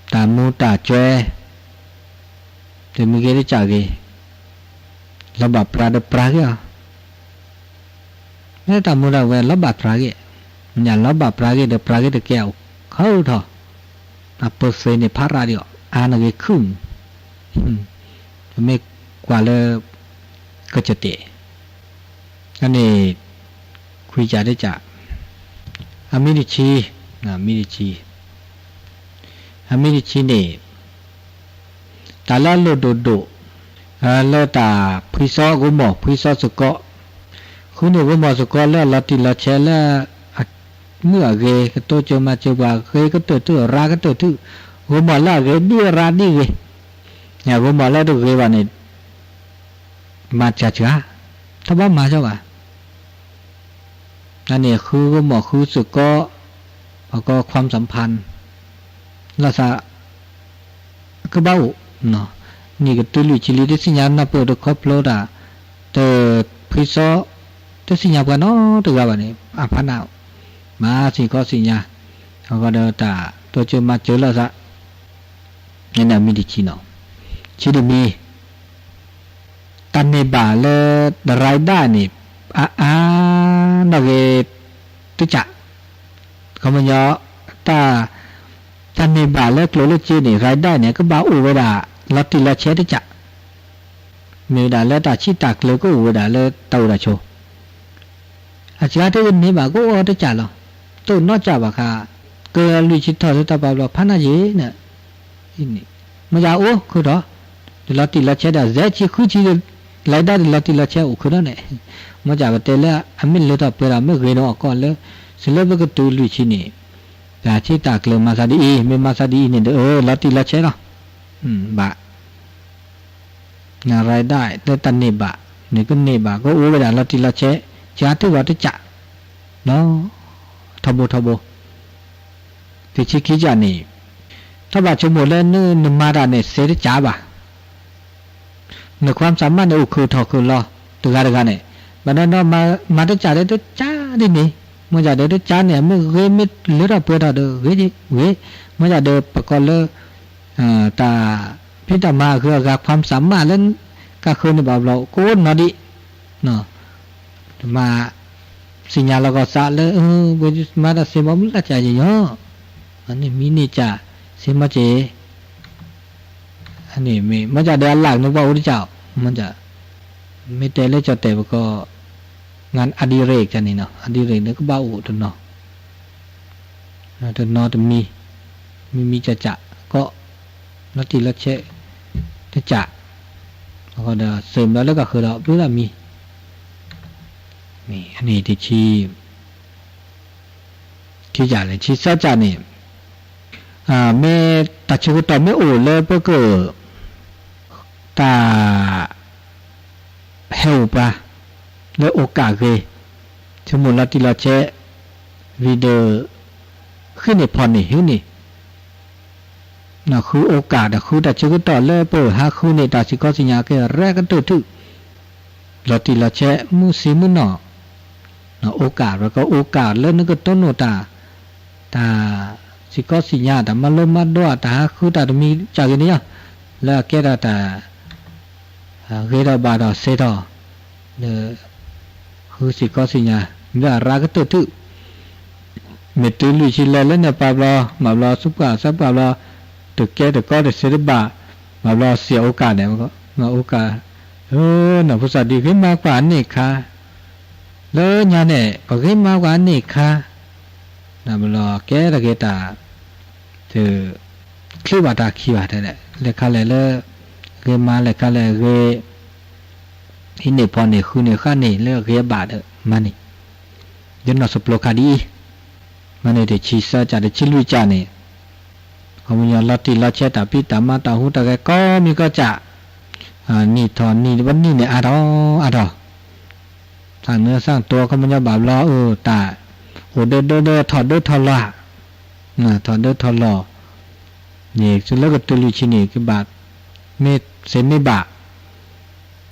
တၢ်မူတၢ်ကွဲ, တမံၤဂ့ၤတကးဂ့ၤ, လီၤဘၣ်ပြးဒီးပြးဂ့ၤအီၤ, မ့ၢ်တၢ်မူတၢ်ကွဲလီၤဘၣ်ပြးဂ့ၤ, မ့ၢ်လီၤဘၣ်ပြးဂ့ၤဒီးပြးဂ့ၤတကဲအိၣ်ခီထီၣ်, အပၢၢ်သ့န့ၣ်ဖးရၤဒီးအါနဂ့ၤခုၣ်, ပမ့ၢ်ကွၢ်လၢ ကစၢၢ်တဲာ်, အန့ၣ် ခွံကးတကး, အမံၤတဆံ, မံၤတဆံ, အမံၤတဆံန့ၣ် တၢ်လၢအလိၣ်ဒိၣ်ဒိၣ်, လၢတၢ်ဖှံသီဂိၢ်မီၢ်ဖှံသီစ့ၢ်ကီး, ဃုန့ၢ်ဂိၢ်မီၢ်စ့ၢ်ကီးလၢအလီၤတံၢ်လီၤဆဲးလၢ အမုၢ်အဂ့ၤ ကတိစၢၤမၤစၢၤပှၤဂ့ၤကတၢၢ်ထူၣ်ရၤကတၢၢ်ထူၣ်, ဂိၢ်မီၢ်လၢအဂ့ၤဒ်ရၤဒ်ဂ့ၤ, ဂိၢ်မီၢ်လၢတဂ့ၤဘၣ်န့ၣ် မၤစှၤစှၤ, ထီၣ်ဘၣ်မၤစှၤဘၣ်, အန့ၣ်ဃုဂိၢ်မီၢ်ဃုစ့ၢ်ကီး, ပှၤကိး ความสัมพันธ์ လီၤသး ကဘၣ်အိၣ်, နံၣ်ကတုၤလွံၢ်ဆံလံ တသ့ၣ်ညါနီၢ်ပၢၢ်တခီဖျိတၢ်, တဖှံသီ, တသ့ၣ်ညါပှၤနီတဂၤဘၣ်န့ၣ် အဖးနး, မၤသ့ၣ်ခီသ့ၣ်ညါ, အဃိဒီးတၢ်တိစၢၤမၤစၢၤလီၤသး, န့ၣ်မံၤတဆံနီၤ, ဆံတမံၤ တၢ်န့ၢ်ဘၣ်လၢ တရၤဒၣ်န့ၣ် အါအါနီၢ်ဂ့ၤ တကး, ခီပညီ တၢ်, တၢ်န့ၢ်ဘၣ်လၢကျိၣ်လၢစ့န့ၣ် ရၤဒၣ်န့ၣ် ကဘၣ်အိၣ်ဝဲဒၣ် လီၤတံၢ်လီၤဆဲးတကး, မ့ၢ်ဝဲဒၣ်လၢတၢ်ဆံးတၢ်ကျၢၤကအိၣ်ဝဲဒၣ်လၢတၢ်အိၣ်တၢ်ဆိး အစှၤတကန့ၢ်ဘၣ်ကအိၣ်အီၤတကးလီၤ, တအိၣ်နီတကးဘၣ်ဃး, ကလွံၢ်ဆံထီၣ်လၢတၢ်ပာ်ဘျီဖးနးယံၤန့ၣ်, မ့ၢ်ယၤအိၣ်ခုၣ်ထီၣ်, တလီၤတံၢ်လီၤဆဲးဒီး သၢဆံဃုဆံ, လၢဒၣ်တလီၤတံၢ်လီၤဆဲးအိၣ်ခုၣ်ထီၣ်န့ၣ်, မ့ၢ်ယၤပတဲလၢအမ့ၢ်လၢထီၣ်ပှဲၤဒီးမ့ၢ်ဂ့ၤနီၢ်အကီၢ်လၢ, စလၢပကတုၤလွံၢ်ဆံန့ၣ်, တၢ်ဆံးတၢ်ကျၢၤမၤသးဒ်အံၤ, မ့ၢ်မၤသးဒ်အံၤန့ၣ်ဒီး လီၤတံၢ်လီၤဆဲးလီၤ, ဘၣ် နရၤဒၣ်လၢတၢ်န့ၢ်ဘၣ်, နကန့ၢ်ဘၣ်ကအိၣ်ဝဲဒၣ်လီၤတံၢ်လီၤဆဲး, စှၤတဂီၤတကး, ထီဘိထီဘိ, တဆံခံကးန့ၣ်, ထီၣ်ဘၣ်ဆိကမိၣ်လၢနမၤတၢ်န့ၣ်စဲးတကးဘၣ်, န ความสามารถ န့ၣ်အိၣ်ခုၣ်ထီၣ်ခုၣ်လီၤ, တဂၤတဂၤန့ၣ်, ဘၣ်ဒီးနီၢ်မၤတကးဒီးတကးဒ်န့ၣ်, မ့ၢ်ယၤဒီးတကးန့ၣ် မ့ၢ်ဂ့ၤမ့ၢ်လၢထီၣ်ပှဲၤထီၣ်ဒီးဂ့ၤဂ့ၤ, မ့ၢ်ယၤဒီးပကိးလၢ တၢ်ဖံးတၢ်မၤအဂုၤအဂၤ ความสามารถ လၢကဃၢၤန့ၣ်ဘၣ်ဘျီ ကအိၣ်နီၢ်ဒံး, တမၤသ့ၣ်ညါလီၤကီၢ်သးလၢ ပမၤတၢ်စ့မီမုၢ်လၢ်ကယံာ်ညီ, အန့ၣ်မံန့ၢ်ကး စ့မီက့ၤ အန့ၣ်မ့ၢ် မ့ၢ်ဒၣ်ဒီးအလၢ်န့ၣ်ပှၤအိၣ်တကးအီၤ, မ့ၢ်ဒၣ် မ့ၢ်တဲလၢကၠီၣ်တဲာ်ပကိး งานอดิเรก န့ၣ်နီၤ, အဒံရ့ၣ်န့ၣ်ကဘၣ်အိၣ်တနီၤ, တနီၤတမံၤ, မံမံကးကး ကီး လီၤတံၢ်လီၤဆဲးတကး, အဃိဒီးစၢၤမၤလၢကဃၢၤဒီးဘျုးဒၣ်မံၤ, န့ၣ်တဆံ ခံကးလဲၣ် ဆံသၢကးန့ၣ်, မ့ၢ်တၢ်ဆၢကတီၢ်မ့ၢ်အိၣ်လၢပက တၢ် ဟဲအိၣ်ပှၤ လၢအိၣ်ကးဂ့ၤ, ဆိကမိၣ်လီၤတံၢ်လီၤဆဲး, ဝံၤဒီး ဃ့န့ၢ်ဖီၣ်န့ၢ်ဟ့ၣ်န့ၢ်, ဃုအိၣ်ကးဒီး ဃုတၢ်ဆၢကတီၢ်လၢပဟးဃုန့ၢ်တၢ်စံၣ်ခီစံၣ်ညါကဲရဲကတၢၢ်ထူၣ်, လီၤတံၢ်လီၤဆဲး မုၢ်ဆ့ၣ်မုၢ်နီၢ်, အိၣ်ကး ပကအိၣ်ကးလၢနကတိၢ်နီၣ်တၢ် တၢ်စံၣ်ခီစံၣ်ညါ တၢ်မၤလိမၤဒိး တၢ်ဟးဃုတၢ်တမံၤကၢ်ဂ့ၤန့ၣ်လီၤ, လၢအကဲထီၣ်တၢ် ဂ့ၤထီၣ်ဘၣ်ထီၣ်စဲထီၣ်, လၢ ဃုစံၣ်ခီစံၣ်ညါ မ့ၢ်အရၤကတၢၢ်ထူၣ်, မ့ၢ်တုၤလွံၢ်ဆံလဲၣ်လၢန့ၣ်ပာ်ဘျီ မၤဘျီဆူပှၢ်စးပှၢ်ဘျီ, တကဲတကီတစဲးတဘၣ်, မၤဘျီစံၣ်အိၣ်ကးန့ၣ်, အိၣ်ကး, နီၢ်ဖိသၣ်ဒ်ဂ့ၤမးကွၢ်န့ၣ်ခါ လၢညါန့ၣ် ပဂ့ၤမးကွၢ်န့ၣ်ခါ, နဘျီကဲတဂ့ၤတၢ်, တချုးဘၣ်တၢ်ခံးဘၣ်တဲ, လဲၤခါလဲၣ်လၢ ဂ့ၤမးလဲၤခါလဲၣ်ဂ့ၤ, ဟံးန့ၢ်ဖီၣ်န့ၢ်ဃုန့ၢ်ဃာ်န့ၢ်လၢဂ့ၤအဘၣ်ဒီးမၤန့ၣ်, ယနီၢ်စပျိခါဒ်အံၤ, မၤန့ၣ်တဆံသၢကးတဆံလွံၢ်ကးန့ၣ်, ခီပညီလီၤတံၢ်လီၤဆဲးတၢ်ဖံးတၢ်မၤတၢ်ဟူးတၢ်ဂဲၤကိးမံၤကိးကး, နံၣ်ထီၣ်နံၣ်တနံၣ်န့ၣ်အါထီၣ်အါထီၣ် သးနၢသးတိၤခီပညီဘၣ်ဘျီအၢ တၢ်အိၣ်ဒၢဒၢဒၢထီၣ်ဒၢထီၣ်လီၤ, ထီၣ်ဒၢထီၣ်လီၢ်, န့ၣ် တုၤလၢကတုၤလွံၢ်ဆံန့ၣ် ကဘၣ် မ့ၢ်သ့မ့ၢ်ဘၣ်,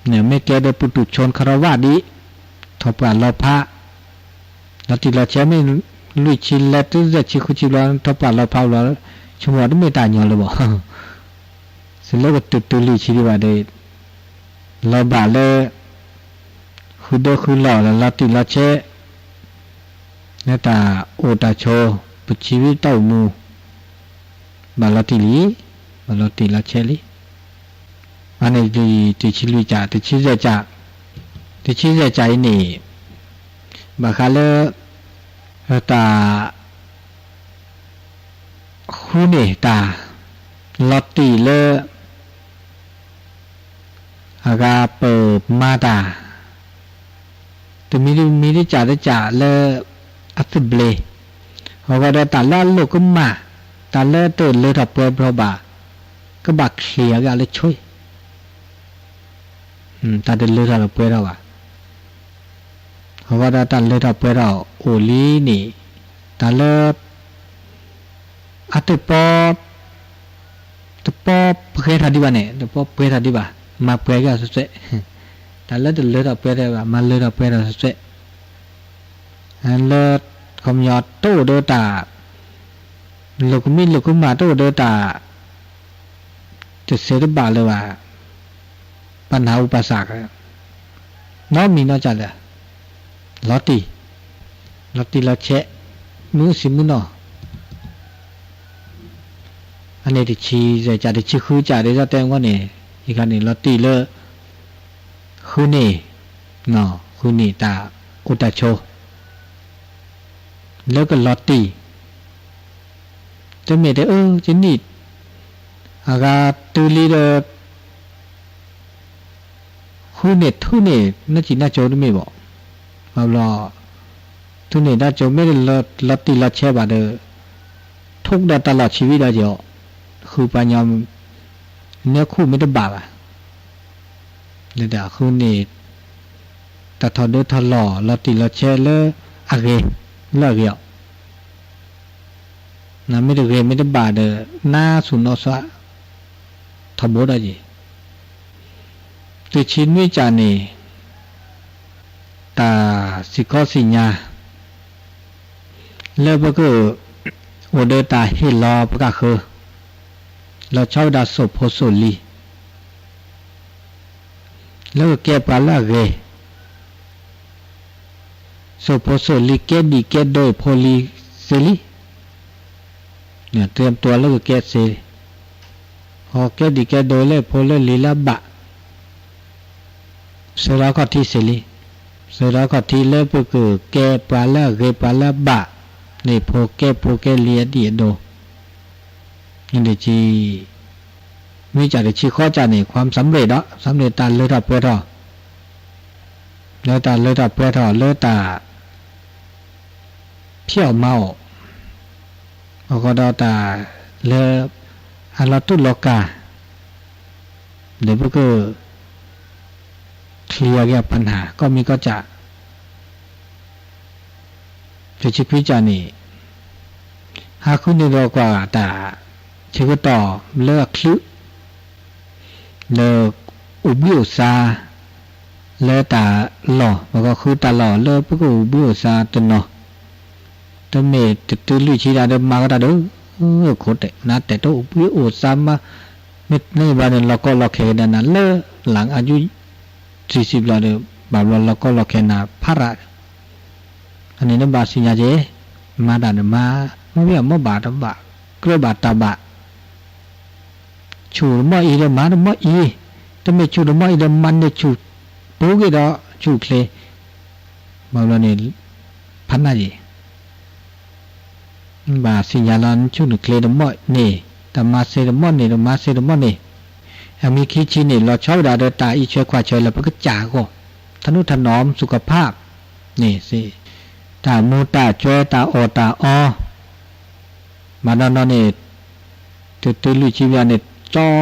န့ၣ် မ့ၢ်ကဲဒီးပုၢ်တုၤဆိခီထီၣ်ဝၣ်ဒံး, ထီၣ်ပှၢ်လီၤဖး, လီၤတံၢ်လီၤဆဲးမ့ၢ်လွံၢ်ဆံလဲၤတုၤယဲၢ်ဆံဃုဆံဘျီ ထီၣ်ပှၢ်လီၤဖးဘျီ, ဆိကမိၣ်တမ့ၢ်တၢ်ညီလၢၤဘၣ်. တုၤလၢကတုၤတုၤလွံၢ်ဆံဒံးဘၣ်ဒီး လီၤဘၣ်လၢ ဃုဒၢဃုလီၢ်လီၤတံၢ်လီၤဆဲး, လၢတၢ်အိၣ်တၢ်ဆိး ပထံဝံၤတၢ်အိၣ်မူ, ဘၣ်လီၤတံၢ်လံ, ဘၣ်လီၤတံၢ်လီၤဆဲးလံ. အန့ၣ် တဆံလွံၢ်ကၠး, တဆံယဲၢ်ကၠး, တဆံယဲၢ်ကၠးအံၤန့ၣ် ဘၣ်ဃးလၢ တၢ် ဃုန့ၢ်တၢ် လီၤတံၢ်လၢ အဂၤပမၤတၢ် တမံၤတမံၤတကးတကးလၢ အသုးဘျ့, အဃိဒီးတၢ်လၢအလိာ်ကမၣ်, တၢ်လၢတလၢထီၣ်ပှဲၤထီၣ်ဘၣ်, ကဘၣ်ချ့အဂၤလၢဆွ့ တၢ်တလၢထီၣ်ပှဲၤထီၣ်ဘၣ်. အဃိဒီးတၢ်လၢထီၣ်ပှဲၤထီၣ်အိၣ်လံန့ၣ်, တၢ်လၢ အတပီ, တပီပှဲၤထီၣ်ဒံးဘၣ်န့ၣ် တပီပှဲၤထီၣ်ဒံးဘၣ်, မၤပှဲၤက့ၤအီၤစွဲစွဲ, တၢ်လၢတလၢထီၣ်ပှဲၤထီၣ်ဘၣ် မၤလၢထီၣ်ပှဲၤထီၣ်စွဲစွဲ, လၢ ခီပညီတအိၣ်ဒီးတၢ် လိာ်ကမံလိာ်ကမၣ် တအိၣ်ဒီးတၢ် တသ့တဘၣ်လၢၤဘၣ်, ပနၢ်ဟူပစး, နီတမံၤနီတကးလၢၤ, လီၤတံၢ်, လီၤတံၢ်လီၤဆဲး, မုၢ်အိၣ်ဆံးမုၢ်နီၢ်, အန့ၣ်တဆံယဲၢ်ကၠး, တဆံဃုကၠးဒ်သိးတဲမ့ၢ်န့ၣ်, ယခါန့ၣ်လီၤတံၢ်လၢ ဃုန့ၢ်, ဃုန့ၢ်တၢ်အိၣ်တၢ်ဆိး လၢကလီၤတံၢ်, တမ့ၢ်တဲအၢ ယနံၣ် အဂၤတုၤလံဒီး ဃုန့ၢ်ထူန့ၢ် နကံၣ်နါကိၤတမ့ၢ်ဘၣ်, ဘၣ်ဘျီ ထူန့ၢ်နါကိၤမ့ၢ်လီၤတံၢ်လီၤဆဲးဘၣ်ဒီး ထိးဒီးတၢ်လီၢ်ဆံးဝံၤဒီးယီၤ, ဃုပှၤညီ နၢခူၣ်မ့ၢ်တဘၣ်ဘၣ်, လၢတၢ်ဃုန့ၢ် တၢ်ထီၣ်ဒၢထီၣ်လီၢ် လီၤတံၢ်လီၤဆဲးလၢအဂ့ၤ, လၢအဂ့ၤအီၤ, နမ့ၢ်တဂ့ၤမ့ၢ်တဘၣ်ဒီး နါဆူၣ်နီၢ်သွါ ထီဘိဒီးယံၤ, တဆံနွံကၠးန့ၣ် တၢ်စံၣ်ခီစံၣ်ညါ လၢပကအိၣ်ဒီးတၢ်ဟ့ၣ်လီၤပကဃၢၤ, လီၤဆီဝဲဒၣ်စိၣ်ဖိစိၣ်လံၤ လၢကကဲပှၤလၢအဂ့ၤ, စိၣ်ဖိစိၣ်လံၤ ကဲဒံၣ်ကဲဒိးအဖိလံၤစ့လံ, တြဲၤပတီၢ်လၢကကဲစ့, ဟီကဲဒံၣ်ကဲဒိးလၢအဖိလၢလံၤလၢအဘၣ် ဆှၢဒီးခီၣ်ထံးစ့လံ, ဆှၢဒီးခီၣ်ထံးလၢပကကဲပှၤလၢအဂ့ၤပှၤလၢအဘၣ်, န့ၣ်ဖိကဲဖိကဲလံၤအဒံၣ်အဒိး, န့ၣ်တဆံ, မ့ၢ်ကၠးတဆံဃိးကၠးန့ၣ် ความสำเร็จ ဒီး สำเร็จ တၢ်လၢထီၣ်ပှဲၤထီၣ်, လၢတၢ်လၢထီၣ်ပှဲၤထီၣ်လၢတၢ် ဖံးအီၣ်မၤအီၣ်, အဃိဒီးတၢ်လၢ အလီၤတူၢ်လီၤကာ် ဒီးပက clear က့ၤပနၢ် ကီၢ်မံၤကီၢ်ကၠး, တဆံခွံကၠးန့ၣ် ဟးဃုန့ၢ်ဒီးကွၢ်တၢ် ဆၢကတီၢ်လၢအချုး လၢအိၣ်ဘှံးအိၣ်သါ လၢတၢ်လီၢ် ပကဃုတၢ်လီၢ်လၢပကအိၣ်ဘှံးအိၣ်သါတနီၤ, တမ့ၢ်တတုၤလွံၢ်ဆံဒၣ်ဒီးမၤကတၢၢ်ဒီး ခိၣ်တဲာ် နတဲတအိၣ်ဘှံးအိၣ်သါမး, မ့ၢ်န့ၣ်ဘျီန့ၣ် လီၤကီလီၤခဲကဒါနၤလၢ လၢအယုၢ် သံစံးဘျီဒီး ဘၣ်ဘျီလီၤကီလီၤခဲနၤဖးရး, အန့ၣ်နဘၣ်သ့ၣ်ညါက့ၤ, မၤတၢ်ဒီးမၤ, မ့ၢ်ဝံၣ်အမ့ၢ်ဘၣ်တဘၣ်, ကြၢးဘၣ်တၢ်ဘၣ် ဆူၣ်တမီၢ်အံၤဒီးမၤတမီၢ်အံၤ, တမ့ၢ်ဆူၣ်တမီၢ်အံၤဒီးမၤန့ၢ်ဆူၣ်ပူၤက့ၤဒီးဆူၣ်ချ့, ဘၣ်ဘျီန့ၣ် ဖးနၢ်ယံၤ, ဘၣ်သ့ၣ်ညါလီၤ နဆူၣ်နချ့တမီၢ်န့ၣ်, တၢ်မၤစ့တမီၢ်န့ၣ် တမၤစ့တမီၢ်န့ၣ်, အမံၤခံဆံန့ၣ် လီၤဆီဝဲဒၣ်ဒီးတၢ်အံးထွဲကွၢ်ထွဲလၢပကစၢ်အဂီၢ်, ထၢနူၢ်ထၢနီၣ် สุขภาพန့ၣ်, တၢ်မူတၢ်ကွဲ တၢ်အီၣ်တၢ်အီ ဘၣ်နီၢ်နီၢ်န့ၣ်, တတုၤလွံၢ်ဆံဘျီန့ၣ် ကၠီ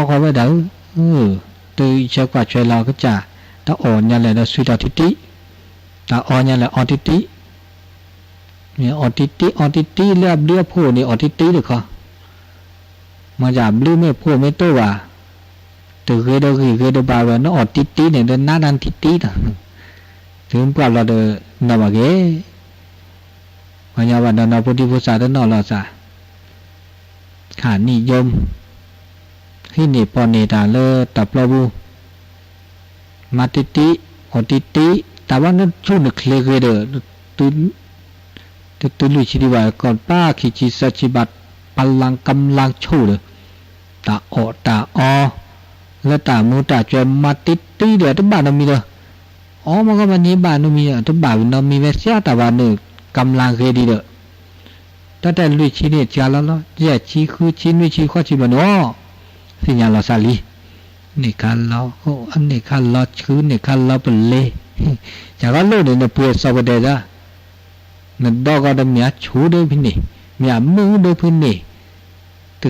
ဃီဝဲဒၣ်ဧၢ, တၢ်အံးထွဲကွၢ်ထွဲလၢကစၢ်, တၢ်အီၣ်ညါလဲၣ်ဒီး ဆွံတီၢ်ထံတံၢ်, တၢ်အီညါလဲၣ်အီထံတံၢ်, အီၣ်တံၢ်တံၢ် အီၣ်တံၢ်တံၢ်လၢအဘျုးအဖှိၣ်န့ၣ် အီၣ်တံၢ်တံၢ်တခီ, မ့ၢ်ဒ်ဘျုးမ့ၢ်ဖှိၣ်မ့ၢ်တအိၣ်ဘၣ်, တဂ့ၤဒီးဂံၢ်ဂ့ၤဒီးဘၣ်ဝဲ နအီၣ်တံၢ်တံၢ်န့ၣ်ဒီးနးနးတံၢ်တံၢ်လီၤ, တုၤပှၢ်ဘျီဒီး နီၢ်ဘၣ်က့ၤ ပှၤညီဘၣ်ဒီးနီၢ်ဖိဒံဖိသၣ်တနီၤလီၤသး, ခါနံၣ်ယိ ဟံးန့ၢ်ပီၢ်န့ၢ်တၢ်လၢတၢ်ပျီပူၤ, မၤတံၢ်တံၢ်, အီၣ်တံၢ်တံၢ်, တၢ်ဘၣ်နဆူၣ်နချ့ဂ့ၤဒီး, တတုၤလွံၢ်ဆံဒံးဘၣ် ကီၢ်ပၢ်ခံဆံသၢဆံဘၣ် ပလၢ်ကမျၢၢ်ဆိၣ်ဒီး, တၢ်အီၣ်တၢ်အီ, လၢတၢ်မူတၢ်ကွဲၤ မၤတံၢ်တံၢ်ဒီး တဘၣ်နီတမံၤဒီး, အီမ့ၢ်ကီမ့ၢ်န့ၣ်ဘၣ်နီတမံၤ တဘၣ်နီတမံၤဝဲ စံးတၢ်ဘၣ်န့ၣ် ကမျၢၢ်ဂ့ၤဒံးဒီး တၢ်တဲလွံၢ်ဆံန့ၣ် စှၤလီၤလီၤ ယဲၢ်ဆံ ဃုဆံ နွံဆံ ဃိးဆံဘျီန့ၣ်အီၤ, သ့ၣ်ညါလီၤစၢ်လံ, န့ၢ်ခါလီၤအိၣ် န့ၢ်ခါလီၤဆှု န့ၢ်ခါလီၤပလ့ၤ, စှၤဂီၤလိၣ်န့ၣ် နပှ့ၤစီၤပဒဲးစၢ်, နဒီကီၢ်ဒီးမ့ၢ်အဆိဒၢဖဲန့ၣ်, မ့ၢ်အမုၢ်ဒၢဖဲန့ၣ်, တ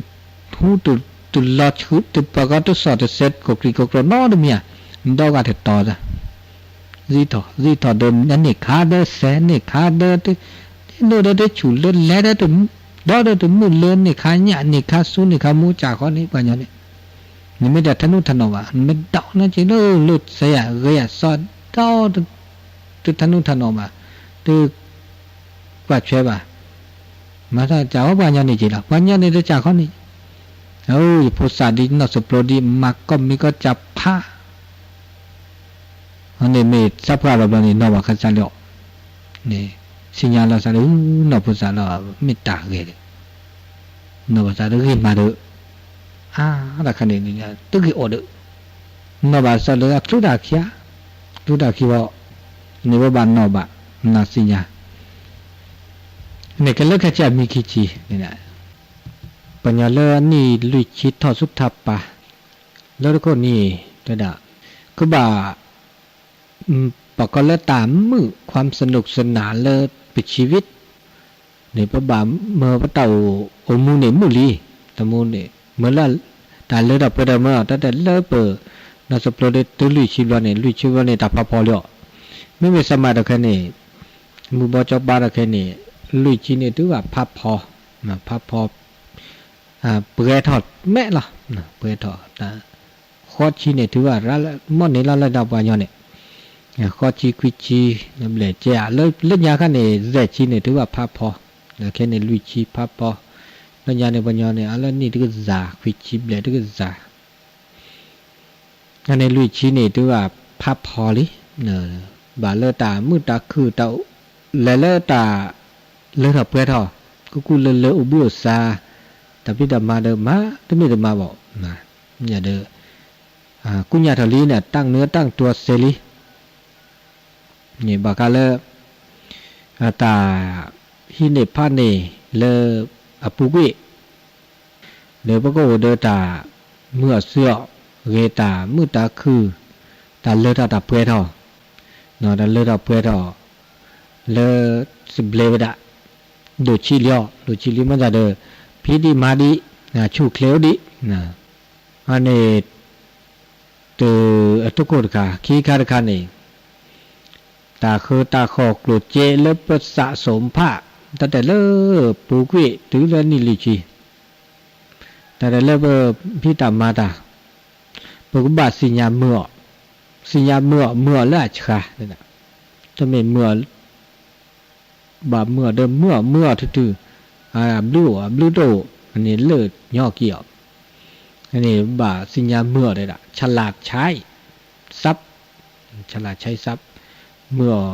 ဟူတလီၤဆှု တပှၤကီၢ်တစီၣ်တစဲး ကိးကရံးကိးကရိးနီတမံၤဧါ, နဒီကီၢ်တတီၤစၢ် စံးထီၣ် စံးထီၣ်ဒီး န့ၢ်ခါဒီးစဲး န့ၢ်ခါဒီး တလိၣ်ဒီးတဆူၣ်လၢလဲၤဒီး ဒီးဒီးတမုာ်လၢန့ၢ်ခါညၣ် န့ၢ်ခါဆူ န့ၢ်ခါမူစၢ်ဃီန့ၣ် ပှၤညီန့ၣ်, နမ့ၢ်တထၢနူထၢနီၢ်ဘၣ် နမ့ၢ်ဒီးနက့ၤလၢလၢစဲးယၤ ဂ့ၤယၤစီၤဒီး တထၢနူထၢနီၢ်ဘၣ် တ ကွၢ်ထွဲဘၣ်, မၤတၢ်စၢ်ဝဲပှၤညီန့ၣ်က့ၤလီၤ ပှၤညီန့ၣ်တစၢ်ဃီန့ၣ်, အၢ ယဖိသၣ်ဒ်နီၢ်စပျိဒ် မၤကီၢ်မံၤကီၢ်စၢ်ဖး အန့ၣ်မ့ၢ်သးပှၢ်လီၤဘျီန့ၣ် နီၢ်ဘၣ်ခါစၢ်လၢအီၤ, သ့ၣ်ညါလီၤစၢ်ဒီး နီၢ်ဖိသၣ်လီၤ မ့ၢ်တၢ်ဂ့ၤဒီး, နီၢ်ဘၣ်သးတဂ့ၤမးဒီး, အါ တၢ်ခါန့ၣ် တဂ့ၤအီၤဒီး, နီၢ်ဘၣ်သးလၢအချုးတၢ်ခံဧါ, ချုးတၢ်ခံဘၣ်, န့ၣ်ဝဲဘၣ်နီၢ်ဘၣ်, နသ့ၣ်ညါ န့ၣ်ကလၢခဲဆ့အမံခံဆံ, ပှၤညီလၢအနံၣ်လွံၢ်ဆံထီၣ်ဆူထးပာ်, လၢတခိၣ်နံၣ်, တဲဒၣ်, ကဘၣ် ပှၤကီၢ်လၢတၢ်မုာ် ความสนุกสนาน လၢပ ชีวิต န့ၣ် ပဘၣ်မၢပတၢ်အိၣ်မူန့ၣ်မုာ်လံ, တမူန့ၣ် မၢလၢ တၢ်လၢထီၣ်ပှဲၤထီၣ်မၢ တၢ်တဲလၢပ နီၢ်စပျိဒီးတုၤလွံၢ်ဆံဘျီန့ၣ် လွံၢ်ဆံဘျီန့ၣ် တၢ်ဖးဖီလံအီၤ, မ့မ့ၢ်စမးတခဲန့ၣ် မုၢ်ဘီကၠီပၤတခဲန့ၣ် လွံၢ်ဆံန့ၣ် တုၤဘၣ်ဖးဖီ, ဖးဖီ ပှဲၤထီၣ်မဲာ်လီၤ, ပှဲၤထီၣ် ဃိးဆံန့ၣ် တုၤဘၣ်ရၤလၢ မ့ၢ်န့ၣ်လီၤလၢဒၣ်ပှၤညီန့ၣ်, ဃိးဆံ ခွံဆံ ဘျဲၣ်ကဲဧါ လၢညါခါန့ၣ် သၢဆံန့ၣ် တုၤဘၣ်ဖးဖီ, ဒီးခဲန့ၣ် လွံၢ်ဆံဖးဖီ, လၢညါန့ၣ် ပှၤညီန့ၣ် အလၢနံၣ်တကစၢ် ခွံဆံဘျဲၣ်တကစၢ် န့ၣ်လွံၢ်ဆံန့ၣ် တုၤဘၣ်ဖးဖီလံ, ဘၣ်လၢတၢ်မုာ်တၢ်ခုၣ်တၢ်, လဲၤလၢတၢ် လၢထီၣ်ပှဲၤထီၣ်, ကူၣ်ကူၣ်လၢလၢအိၣ်ဘှံးအိၣ်သါ, တၢ်ဖံးတၢ်မၤဒီးမၤတမ့ၢ်တမၤဘၣ်, ယၤဒီး ကူၣ်ညါထီၣ်လံန့ၣ် တၢ်နၢတၢ်တွၤစဲလံ န့ၣ်ဘၣ်ဃးလၢ တၢ်ဟံးန့ၢ်ဖးန့ၢ်လၢအပူၤကွံာ်, ဒီးပကအိၣ်ဒီးတၢ်မုာ်အီၣ်စၢၤအီၣ်ဂ့ၤ တၢ်မုာ်တၢ်ခုၣ်, တၢ်လၢထီၣ်တၢ်ပှဲၤထီၣ်, တၢ်လၢထီၣ်ပှဲၤထီၣ် လၢသဘျ့ဝဲဒၣ်, ဒိၣ်ဆံးလံအီၤ ဒိၣ်ဆံးလံမ့ၢ်ဒၣ်ဒီး ဖံးဒံးမၤဒံး, ဆူၣ်ချ့အိၣ်ဒံး, အန့ၣ် တအတခိၣ်တခါ ခံခါတခါန့ၣ် တၢ်ဃၢတၢ်ဃီၣ်ကျိၣ်စ့လၢပစးစိၤဖး, တၢ်တဲလၢပူၤကွံာ်တုၤလၢနံၣ်လွံၢ်ဆံ, တၢ်တဲလၢပဖံးတၢ်မၤတၢ်, ပကဘၣ်သ့ၣ်ညါမုာ်အီၤ, သ့ၣ်ညါမုာ်အီၤ မုာ်အီၤလၢအဆှါ, တမ့ၢ်မုာ်အီၤ ဘၣ်မုာ်အီၤဒီးမုာ်အီၤ မုာ်အီၤထူထူ, အဘျုးအိၣ် အဘျုးတအိၣ်, န့ၣ်လၢညီက့ၤအီၤ, န့ၣ်ဘၣ်သ့ၣ်ညါမုာ်အီၤတဲဒၣ် ฉลาดใช้ทรัพย์, ฉลาดใช้ทรัพย์, မုာ်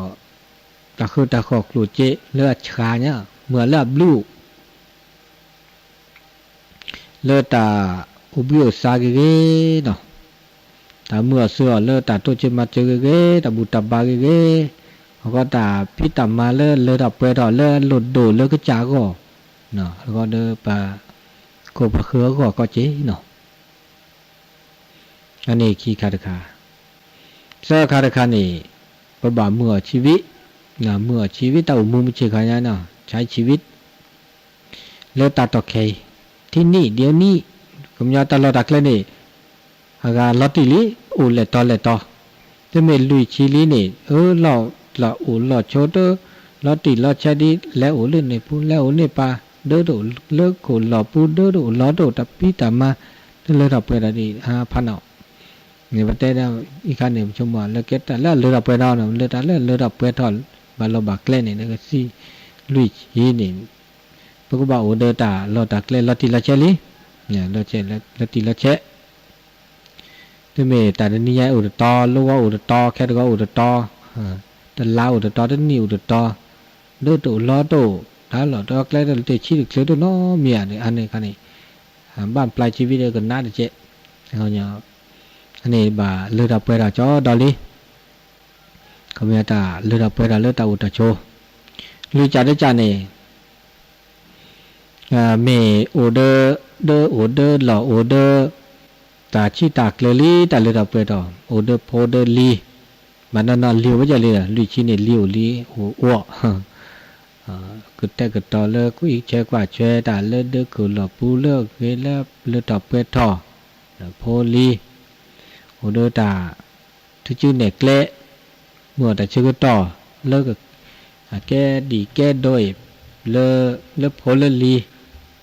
အီၤ တၢ်ဃၢတၢ်ဃီၣ်ကျိၣ်စ့လၢအဆှါညါ, မုာ်အီၤလၢအဘျုးအိၣ် လၢတၢ်အိၣ်ဘှံးအိၣ်သါဂ့ၤဂ့ၤနီၤ, တၢ်မုာ်အီၤစၢၤအီၤလၢတၢ်တိစၢၤမၤစၢၤဂ့ၤဂ့ၤ, တၢ်ဘူၣ်တၢ်ဘါဂ့ၤဂ့ၤ, အဃိတၢ်ဖံးတၢ်မၤလၢလၢထီၣ်ပှဲၤထီၣ်လၢအလိၣ်ဒိၣ်လၢကစၢ်အဂီၢ်, အဃိဒီးပှၤခိၣ်ပှၤဃၢၤအဂီၢ်ကီးက့ၤနီၤ, အန့ၣ်ခံခါတခါ, သၢခါတခါန့ၣ် ပဘၣ်မုာ်အီၤ ชีวิต, မုာ်အီၤ ชีวิต တၢ်အိၣ်မူမုၢ်ဆ့ၣ်ခါညါနီၤ ใช้ชีวิต လၢတၢ်တီၢ်ခဲအံၤ, ထံနံၣ်ဒ်နံၣ်, ကညီတၢ်လီၢ်တၢ်ကျဲန့ၣ်, အဂၤလီၤတံၢ်လံ, အိၣ်လဲၤတီၤလဲၤတီၤ, တမ့ၢ်လွံၢ်ဆံလံန့ၣ်, အၢ လီၢ်လီၢ်အိၣ်လီၢ်ဆိတ လီၤတံၢ်လီၤဆဲးဒ်လဲၤအိၣ်လၢန့ၣ်ပူၤ လဲၤအိၣ်န့ၣ်ပၤ ဒၢတအိၣ်လၢခိၣ်လီၢ်ပူၤ ဒၢတအိၣ်လီၤတအိၣ်တၢ်ဖံးတၢ်မၤ တလၢထီၣ်ပှဲၤထီၣ်ဒံး ဖးနီၣ် န့ၣ်ပတဲဒၣ်အံၤခါန့ၣ် ပဆိကမိၣ်လၢကဲတၢ်လၢအလၢထီၣ်ပှဲၤထီၣ် လၢတၢ်လၢအလၢထီၣ်ပှဲၤထီၣ် ဘၣ်လီၢ်ဘၣ်ကျဲန့ၣ် နကစံးလွံၢ်ဆံန့ၣ် ပကဘၣ်အိၣ်ဒီးတၢ်လီၢ်တၢ်ကျဲလီၤတံၢ်လီၤဆဲးလံ လီၤတံၢ်လီၤဆဲး တမ့ၢ်တၢ်တနံၤညါအိၣ်တတီၤ လၢဂီၤအိၣ်တတီၤ ခဲတဂီၤအိၣ်တတီၤ တလါအိၣ်တတီၤ တနံၣ်အိၣ်တတီၤ ဒၢတအိၣ်လီၤတအိၣ် တၢ်လီၢ်တၢ်ကျဲတလီၤတံၢ်ဆံးတချုးတနီၤမံၤဧါန့ၣ် အန့ၣ်ခါန့ၣ် ဘၣ်ပျၢ်ဆံးဝံၤဒီးကနၣ်တကဲး အန့ၣ်ဘၣ်လၢထီၣ်ပှဲၤထီၣ်ကၠီဒီးလံ ခီပညီတၢ်လၢထီၣ်ပှဲၤထီၣ်လၢတၢ်အိၣ်တၢ်ဆိး လွံၢ်ကၠးတကၠးန့ၣ် မ့ၢ်အိၣ်ဒၢ ဒၢအိၣ်ဒၢလီၢ်အိၣ်ဒၢ တၢ်ဆံးတၢ်ကျၢၤလံ တၢ်လၢထီၣ်ပှဲၤထီၣ် အိၣ်ဒၢဖိဒၢလံၤ ဘၣ်နီၢ်နီၢ်လံၤအိၣ်ဝဲဒ်လဲၣ် လွံၢ်ဆံန့ၣ် လံၤအိၣ်လံၤအိၣ်အီၣ် ကတဲာ်ကတီၤလၢကွၢ်ဆၢကွၢ်ဆၢတၢ်လၢဒၢခိၣ်လီၢ်ပူၤလၢအဂ့ၤလၢလၢထီၣ်ပှဲၤထီၣ် ဖိလံၤ အိၣ်ဒၢတၢ် ထုကၠူနဲၣ်ကျဲ မ့ၢ်အီၣ်တၢ်ဆၢကတီၢ် လၢ အကဲဒံၣ်ကဲဒိအံၤ လၢ လၢဖိလၢလံၤ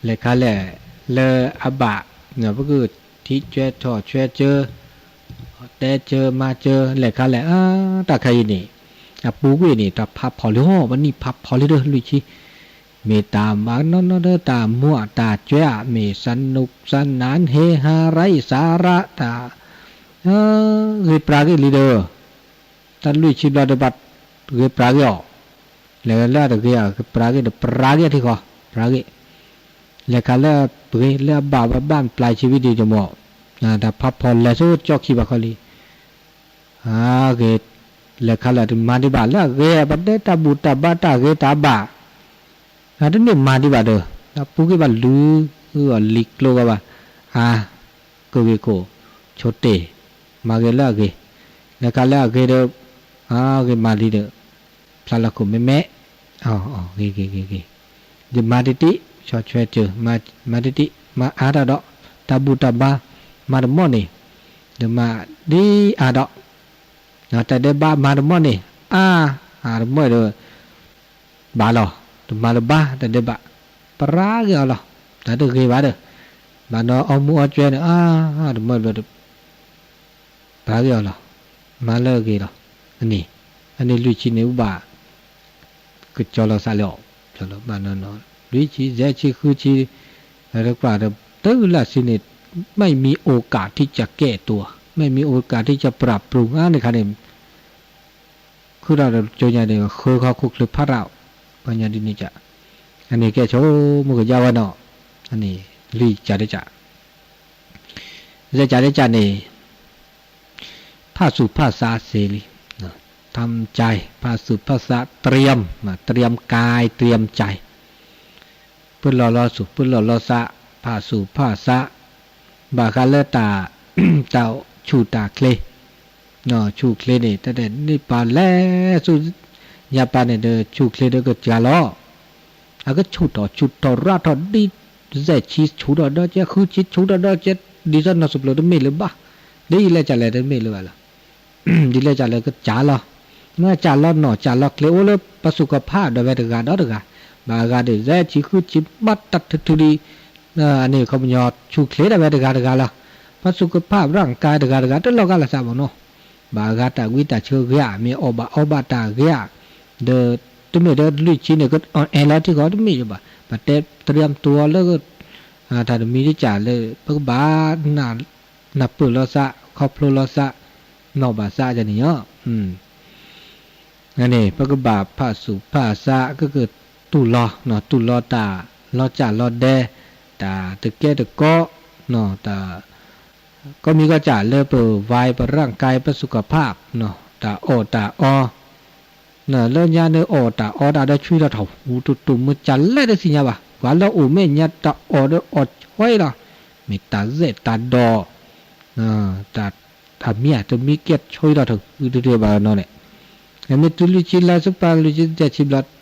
လဲၤခါလဲၣ် လၢအဘၣ် ပကထံၣ်ကွဲထီၣ်ကွဲကၢ တဲကၢမၤကၢ လဲၤခါလဲၣ် အတၢ်ခါအံၤန့ၣ် အပူၤကွံာ်န့ၣ် တၢ်ဖးဖီၣ်လံဟီၣ် ပနံၣ်ဖးဖီၣ်လံဒီး လွံၢ်ဆံ မ့ၢ်တၢ်မၤနီၢ်နီၢ်ဒီးတၢ်မူအတၢ်ကွဲအါ မ့ၢ်စနူၣ်စနၢၣ် ဟ့ဟါရံစါရါ တၢ် ဂ့ၤပြၤဂ့ၤလံဒီး တၢ်လွံၢ်ဆံဘျီဒီးဘၣ်ဂ့ၤပြၤဂ့ၤအီၤ, လဲၤလၢအတဂ့ၤအီၤ ပြၤဂ့ၤဒီးပြၤဂ့ၤအထံဃီ, ပြၤဂ့ၤ, လဲၤခါလၢပဂ့ၤလၢအဘၣ်ဘၣ်ဘၣ်ပျၢ်ဆံးဝံၤဒီးယမိၢ်, တၢ်ဖးဖီၣ်လဲၤဆူကၠီခံဘၣ်ဃီလံ, အဂ့ၤ, လဲၤခါလၢတမၤဒံးဘၣ် လၢအဂ့ၤ ပတဲတၢ်ဘူၣ်တၢ်ဘါတၢ်ဂ့ၤတၢ်ဘၣ် အတမ့ၢ်မၤဒံးဘၣ်ဒီး အပူၤကွံာ်ဘၣ်လူၤအီၤလံၤကျိဂီၢ်ဘၣ်, အါ, ကဂ့ၤခိၣ်, ဆိတ့ၢ်, မၤဂ့ၤလၢအဂ့ၤ, လဲၤခါလၢအဂ့ၤဒီး, အဂ့ၤမၤလံဒီး, ဖျါလီၤခိၣ်မဲမဲ, ဂ့ၤဂ့ၤဂ့ၤဂ့ၤ, ယမၤတံၢ်တံၢ်, ဆီၣ်ထွဲစၢၤ, မၤတံၢ်တံၢ်, မၤအါတၢ်ဒီး, တၢ်ဘူၣ်တၢ်ဘါ, မၤတမီၢ်န့ၣ်, ယမၤဒ်အါဒီး တၢ်ဒဲးဘးမၤတမီၢ်န့ၣ်, အါ, အါတမီၢ်ဒီး, ဘၣ်လီၤ, တမၤလၢၤဘၣ်တၢ်ဒဲးဘး, ပြၤဂ့ၤအီၤလီၤ, တၢ်တဂ့ၤဘၣ်ဒီး, ဘၣ်နီၢ်အီမူအီကၠွဲန့ၣ်, အါ, အါတမီၢ်ဘျီဒီး, ပြၤဂ့ၤအီၤလီၤ, မၤလၢအဂ့ၤလီၤ, အန့ၣ်, အန့ၣ်လွံၢ်ဆံန့ၣ် ဘၣ် ကကၠီလီၤသးလၢအီၤ, ဘၣ်နီၢ်နီၢ်, လွံၢ်ဆံ, ယဲၢ်ဆံ, ဃုဆံ, လၢကွၢ်ဒီး တုၤလၢဆံန့ၣ်, ไม่มีโอกาสที่จะแก้ตัว, ไม่มีโอกาสที่จะปรับปรุง အါန့ၣ်ခါန့ၣ်, ခုၣ်ဒီးကၠိညါန့ၣ် ဃၢဃီခိၣ်ချၢဖးရၣ်, ပှၤညါဒ်န့ၣ်က, အန့ၣ်ကဲဆိကမိၣ်ကယါဝဲနီၤ, အန့ၣ်လွံၢ်ကၠးတကၠး, ယဲၢ်ကၠးတကၠးန့ၣ် ဖးသူၣ်ဖးသးစ့လံ, ทำใจ, ဖးသူၣ်ဖးသး, เตรียม, เตรียมกาย, เตรียมใจ, ပလီၢ်လီၤသူၣ် ပလီၢ်လီၤသး, ဖးသူၣ်ဖးသး, ဘၣ်ဃးလၢတၢ်, တၢ်ဆူၣ်တၢ်ချ့, ဆူၣ်ချ့န့ၣ် တၢ်ဒဲးန့ၣ်ပာ်လဲၤဆူညါပာ်န့ၣ်ဒီး ဆူၣ်ချ့ဒီးကစၢ်လီၤ အကဆူၣ်ထီၣ်ဆူၣ်ထီၣ်ရၣ်ထီၣ်ဒ် စဲးဆံဆူၣ်ထီၣ်ဒီးကဲ ဃုဆံဆူၣ်ထီၣ်ဒီးကဲ ဒ်သိးနီၢ်စံၣ်ပျိတမ့ၢ်လၢၤဘၣ်, ဒ်လဲၣ်ကလဲၣ်တမ့ၢ်လၢၤဘၣ်လီၤ, ဒ်လဲၣ်ကလဲၣ်ကစၢ်လီၤ, မ့ၢ်ကစၢ်လီၤနီၢ်ကစၢ်လီၤချ့အိၣ်လၢပှၤသူၣ်ကဖၣ်ဒီးဝဲတဂၤဒီးတဂၤ, ဘၣ်အဂၤဒီး စဲးဆံဃုဆံမးတၢ်ထုထုဒံး, အန့ၣ်ခီပညီဆူၣ်ချ့ဒၣ်ဝဲတဂၤတဂၤလီၤ, ပှၤသူၣ်ကဖၣ်ရၣ်ကါတဂၤတဂၤ တလီၤဂာ်လၢသးဘၣ်နီၤ ဘၣ်အဂၤတၢ်ဝံတၢ်ဆၢဂ့ၤဧါ, မ့ၢ်အီၣ်ဘၣ်အီဘၣ်တၢ်ဂ့ၤဧါ, ဒီး တမ့ၢ်ဒီးလွံၢ်ဆံန့ၣ် ကအီၣ်အဲၣ်လီၤထံဃီတမ့ၢ်ယဘၣ်, ပတဲတြၢမ်တူၤအီၤလၢ တၢ်တမံၤတကၢ်လၢ ပကဘၣ် နၢ်ပၢၢ်လီၤသး ခီဖျိလီၤသး နီၢ်ဘၣ်သးန့ၣ်ညီ န့ၣ် ပကဘၣ်ဖးသူၣ်ဖးသး ကကတူၢ်လီၤ တူၢ်လီၤတၢ် လီၤစၢ်လီၤဒဲ တၢ်တကဲတကီ တၢ် ကီမံၤကီစၢ်လၢပဝါပရၣ်ကါ ပသူၣ်ကဖၣ် တၢ်အီၣ်တၢ်အီ လၢညါန့ၣ်အီၣ်တၢ်အီတၢ်ဒီးဆှံလီၤထီၣ် ဟူတူၢ်တူၢ်မုၢ်ကၢ်လဲၣ်တသ့ၣ်ညါဘၣ် ပှၤလၢအိၣ်မဲာ်ညါတၢ်အီၣ်ဒီးအီၣ်ဆှီလီၤ မ့ၢ်တၢ်သဲးတၢ်ဒီး တၢ်မံၤတမံၤကဲဆှီလီၤထီၣ် အုတထံဘၣ်နီၤန့ၣ် မ့ၢ်တုၤလွံၢ်ဆံလါစပၤလွံၢ်ဆံတဆံဘျီ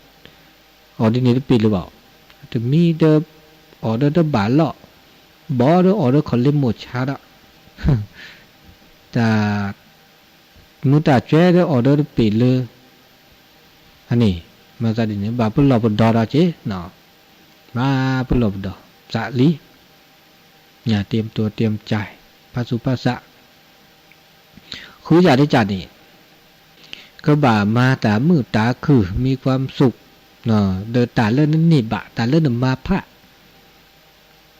အီၣ်ဒ်န့ၣ်တပ့ၢ်လၢၤဘၣ် တမံၤဒီး အီၣ်ဒီးတဘၣ်လီၤ ဘီဒီးအီၣ်ဒီးခီၣ်လ့မိၢ်ဆါဒီး တၢ် မူတၢ်ကွဲဒီးအီၣ်ဒီးတပ့ၢ်လၢ အန့ၣ် မၤသးဒ်န့ၣ် ဘၣ်ပလီၢ်ပဒီဒီးက့ၤ, ဘၣ်ပလီၢ်ပဒီ သးလံ, တ့ၢ်မတူတ့ၢ်မကၠဲ, ဖးဆူးဖးဆး, ဃုယၤတကးန့ၣ် ကဘၣ်မၤတၢ်မုာ်တၢ်ခုၣ် မံခွါမသူး, ဒီးတၢ်လၢနန့ၢ်ဘၣ် တၢ်လၢနမၤဖး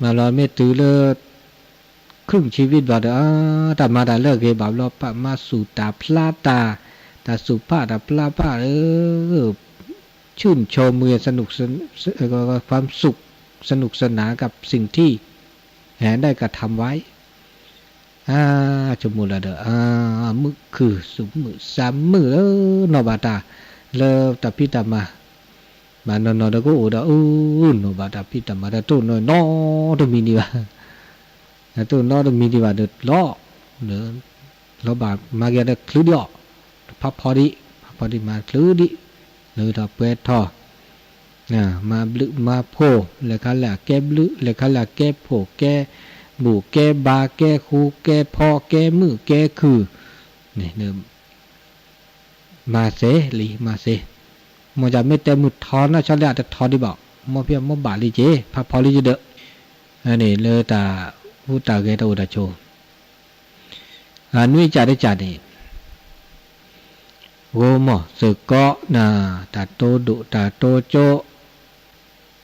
မၤလီၤမ့ၢ်တုၤလၢ ခရုၣ်ဆံဘ့ၣ်ဘျီဒီး တၢ်မၤတၢ်လၢအဂ့ၤဘၣ်ဘျီ ပာ်မၤစူၢ်တၢ်ဖျါတၢ်, တၢ်စူၢ်ဖးတၢ်ဖျါဖးဧၢ, ชื่นชม ความสุข สนุกสนานกับสิ่งที่ได้กระทำไว้ ဆိကမိၣ်လၢဒီး မုာ်ခုၣ် စူၢ်မုာ်စၢ်မုာ်လၢ နီၢ်ဘၣ်တၢ်လၢတၢ်ဖံးတၢ်မၤ, ဘၣ်နီၢ်နီၢ်ဒီးကအိၣ်ဒီး အူ နီၢ်ဘၣ်တၢ်ဖံးတၢ်မၤ တတိၢ်နီၣ်နီတမံၤဒံးဘၣ်, တတိၢ်နီတမံၤဒံးဘၣ်ဒီးလီၤ, လီၤဘၣ်မၤက့ၤဒီးချုးဒံးအီၤ, ဖးဖီဒံး ဖးဖီဒံးမၤချုးဒံး, လၢထီၣ်ပှဲၤထီၣ် မၤဘျုးမၤဖှိၣ် လဲၤခါလဲၤကဲဘျုး လဲၤခါလဲၤကဲဖှိၣ် ကဲဘူၣ်ကဲဘါ ကဲဃူကဲဖီ ကဲမုာ်ကဲခုၣ်, မၤစ့လံ မၤစ့, မ်ယမ့ၢ်တဲမုၢ်ထီနီၢ်ဆီလၢအတထီဒံးဘၣ်, မ်ဖံးအမိၢ်ဘၣ်လံက့ၤ ဖးဖီလံက့ၤဒီး, န့ၣ်လၢတၢ်ဟူးတၢ်ဂဲၤတၢ်အိၣ်တၢ်ဆိး နွံကၠးတကၠးန့ၣ် ဂိၤမီၢ်သုးကီး တၢ်တိဒိၣ်တၢ်တိကၠိ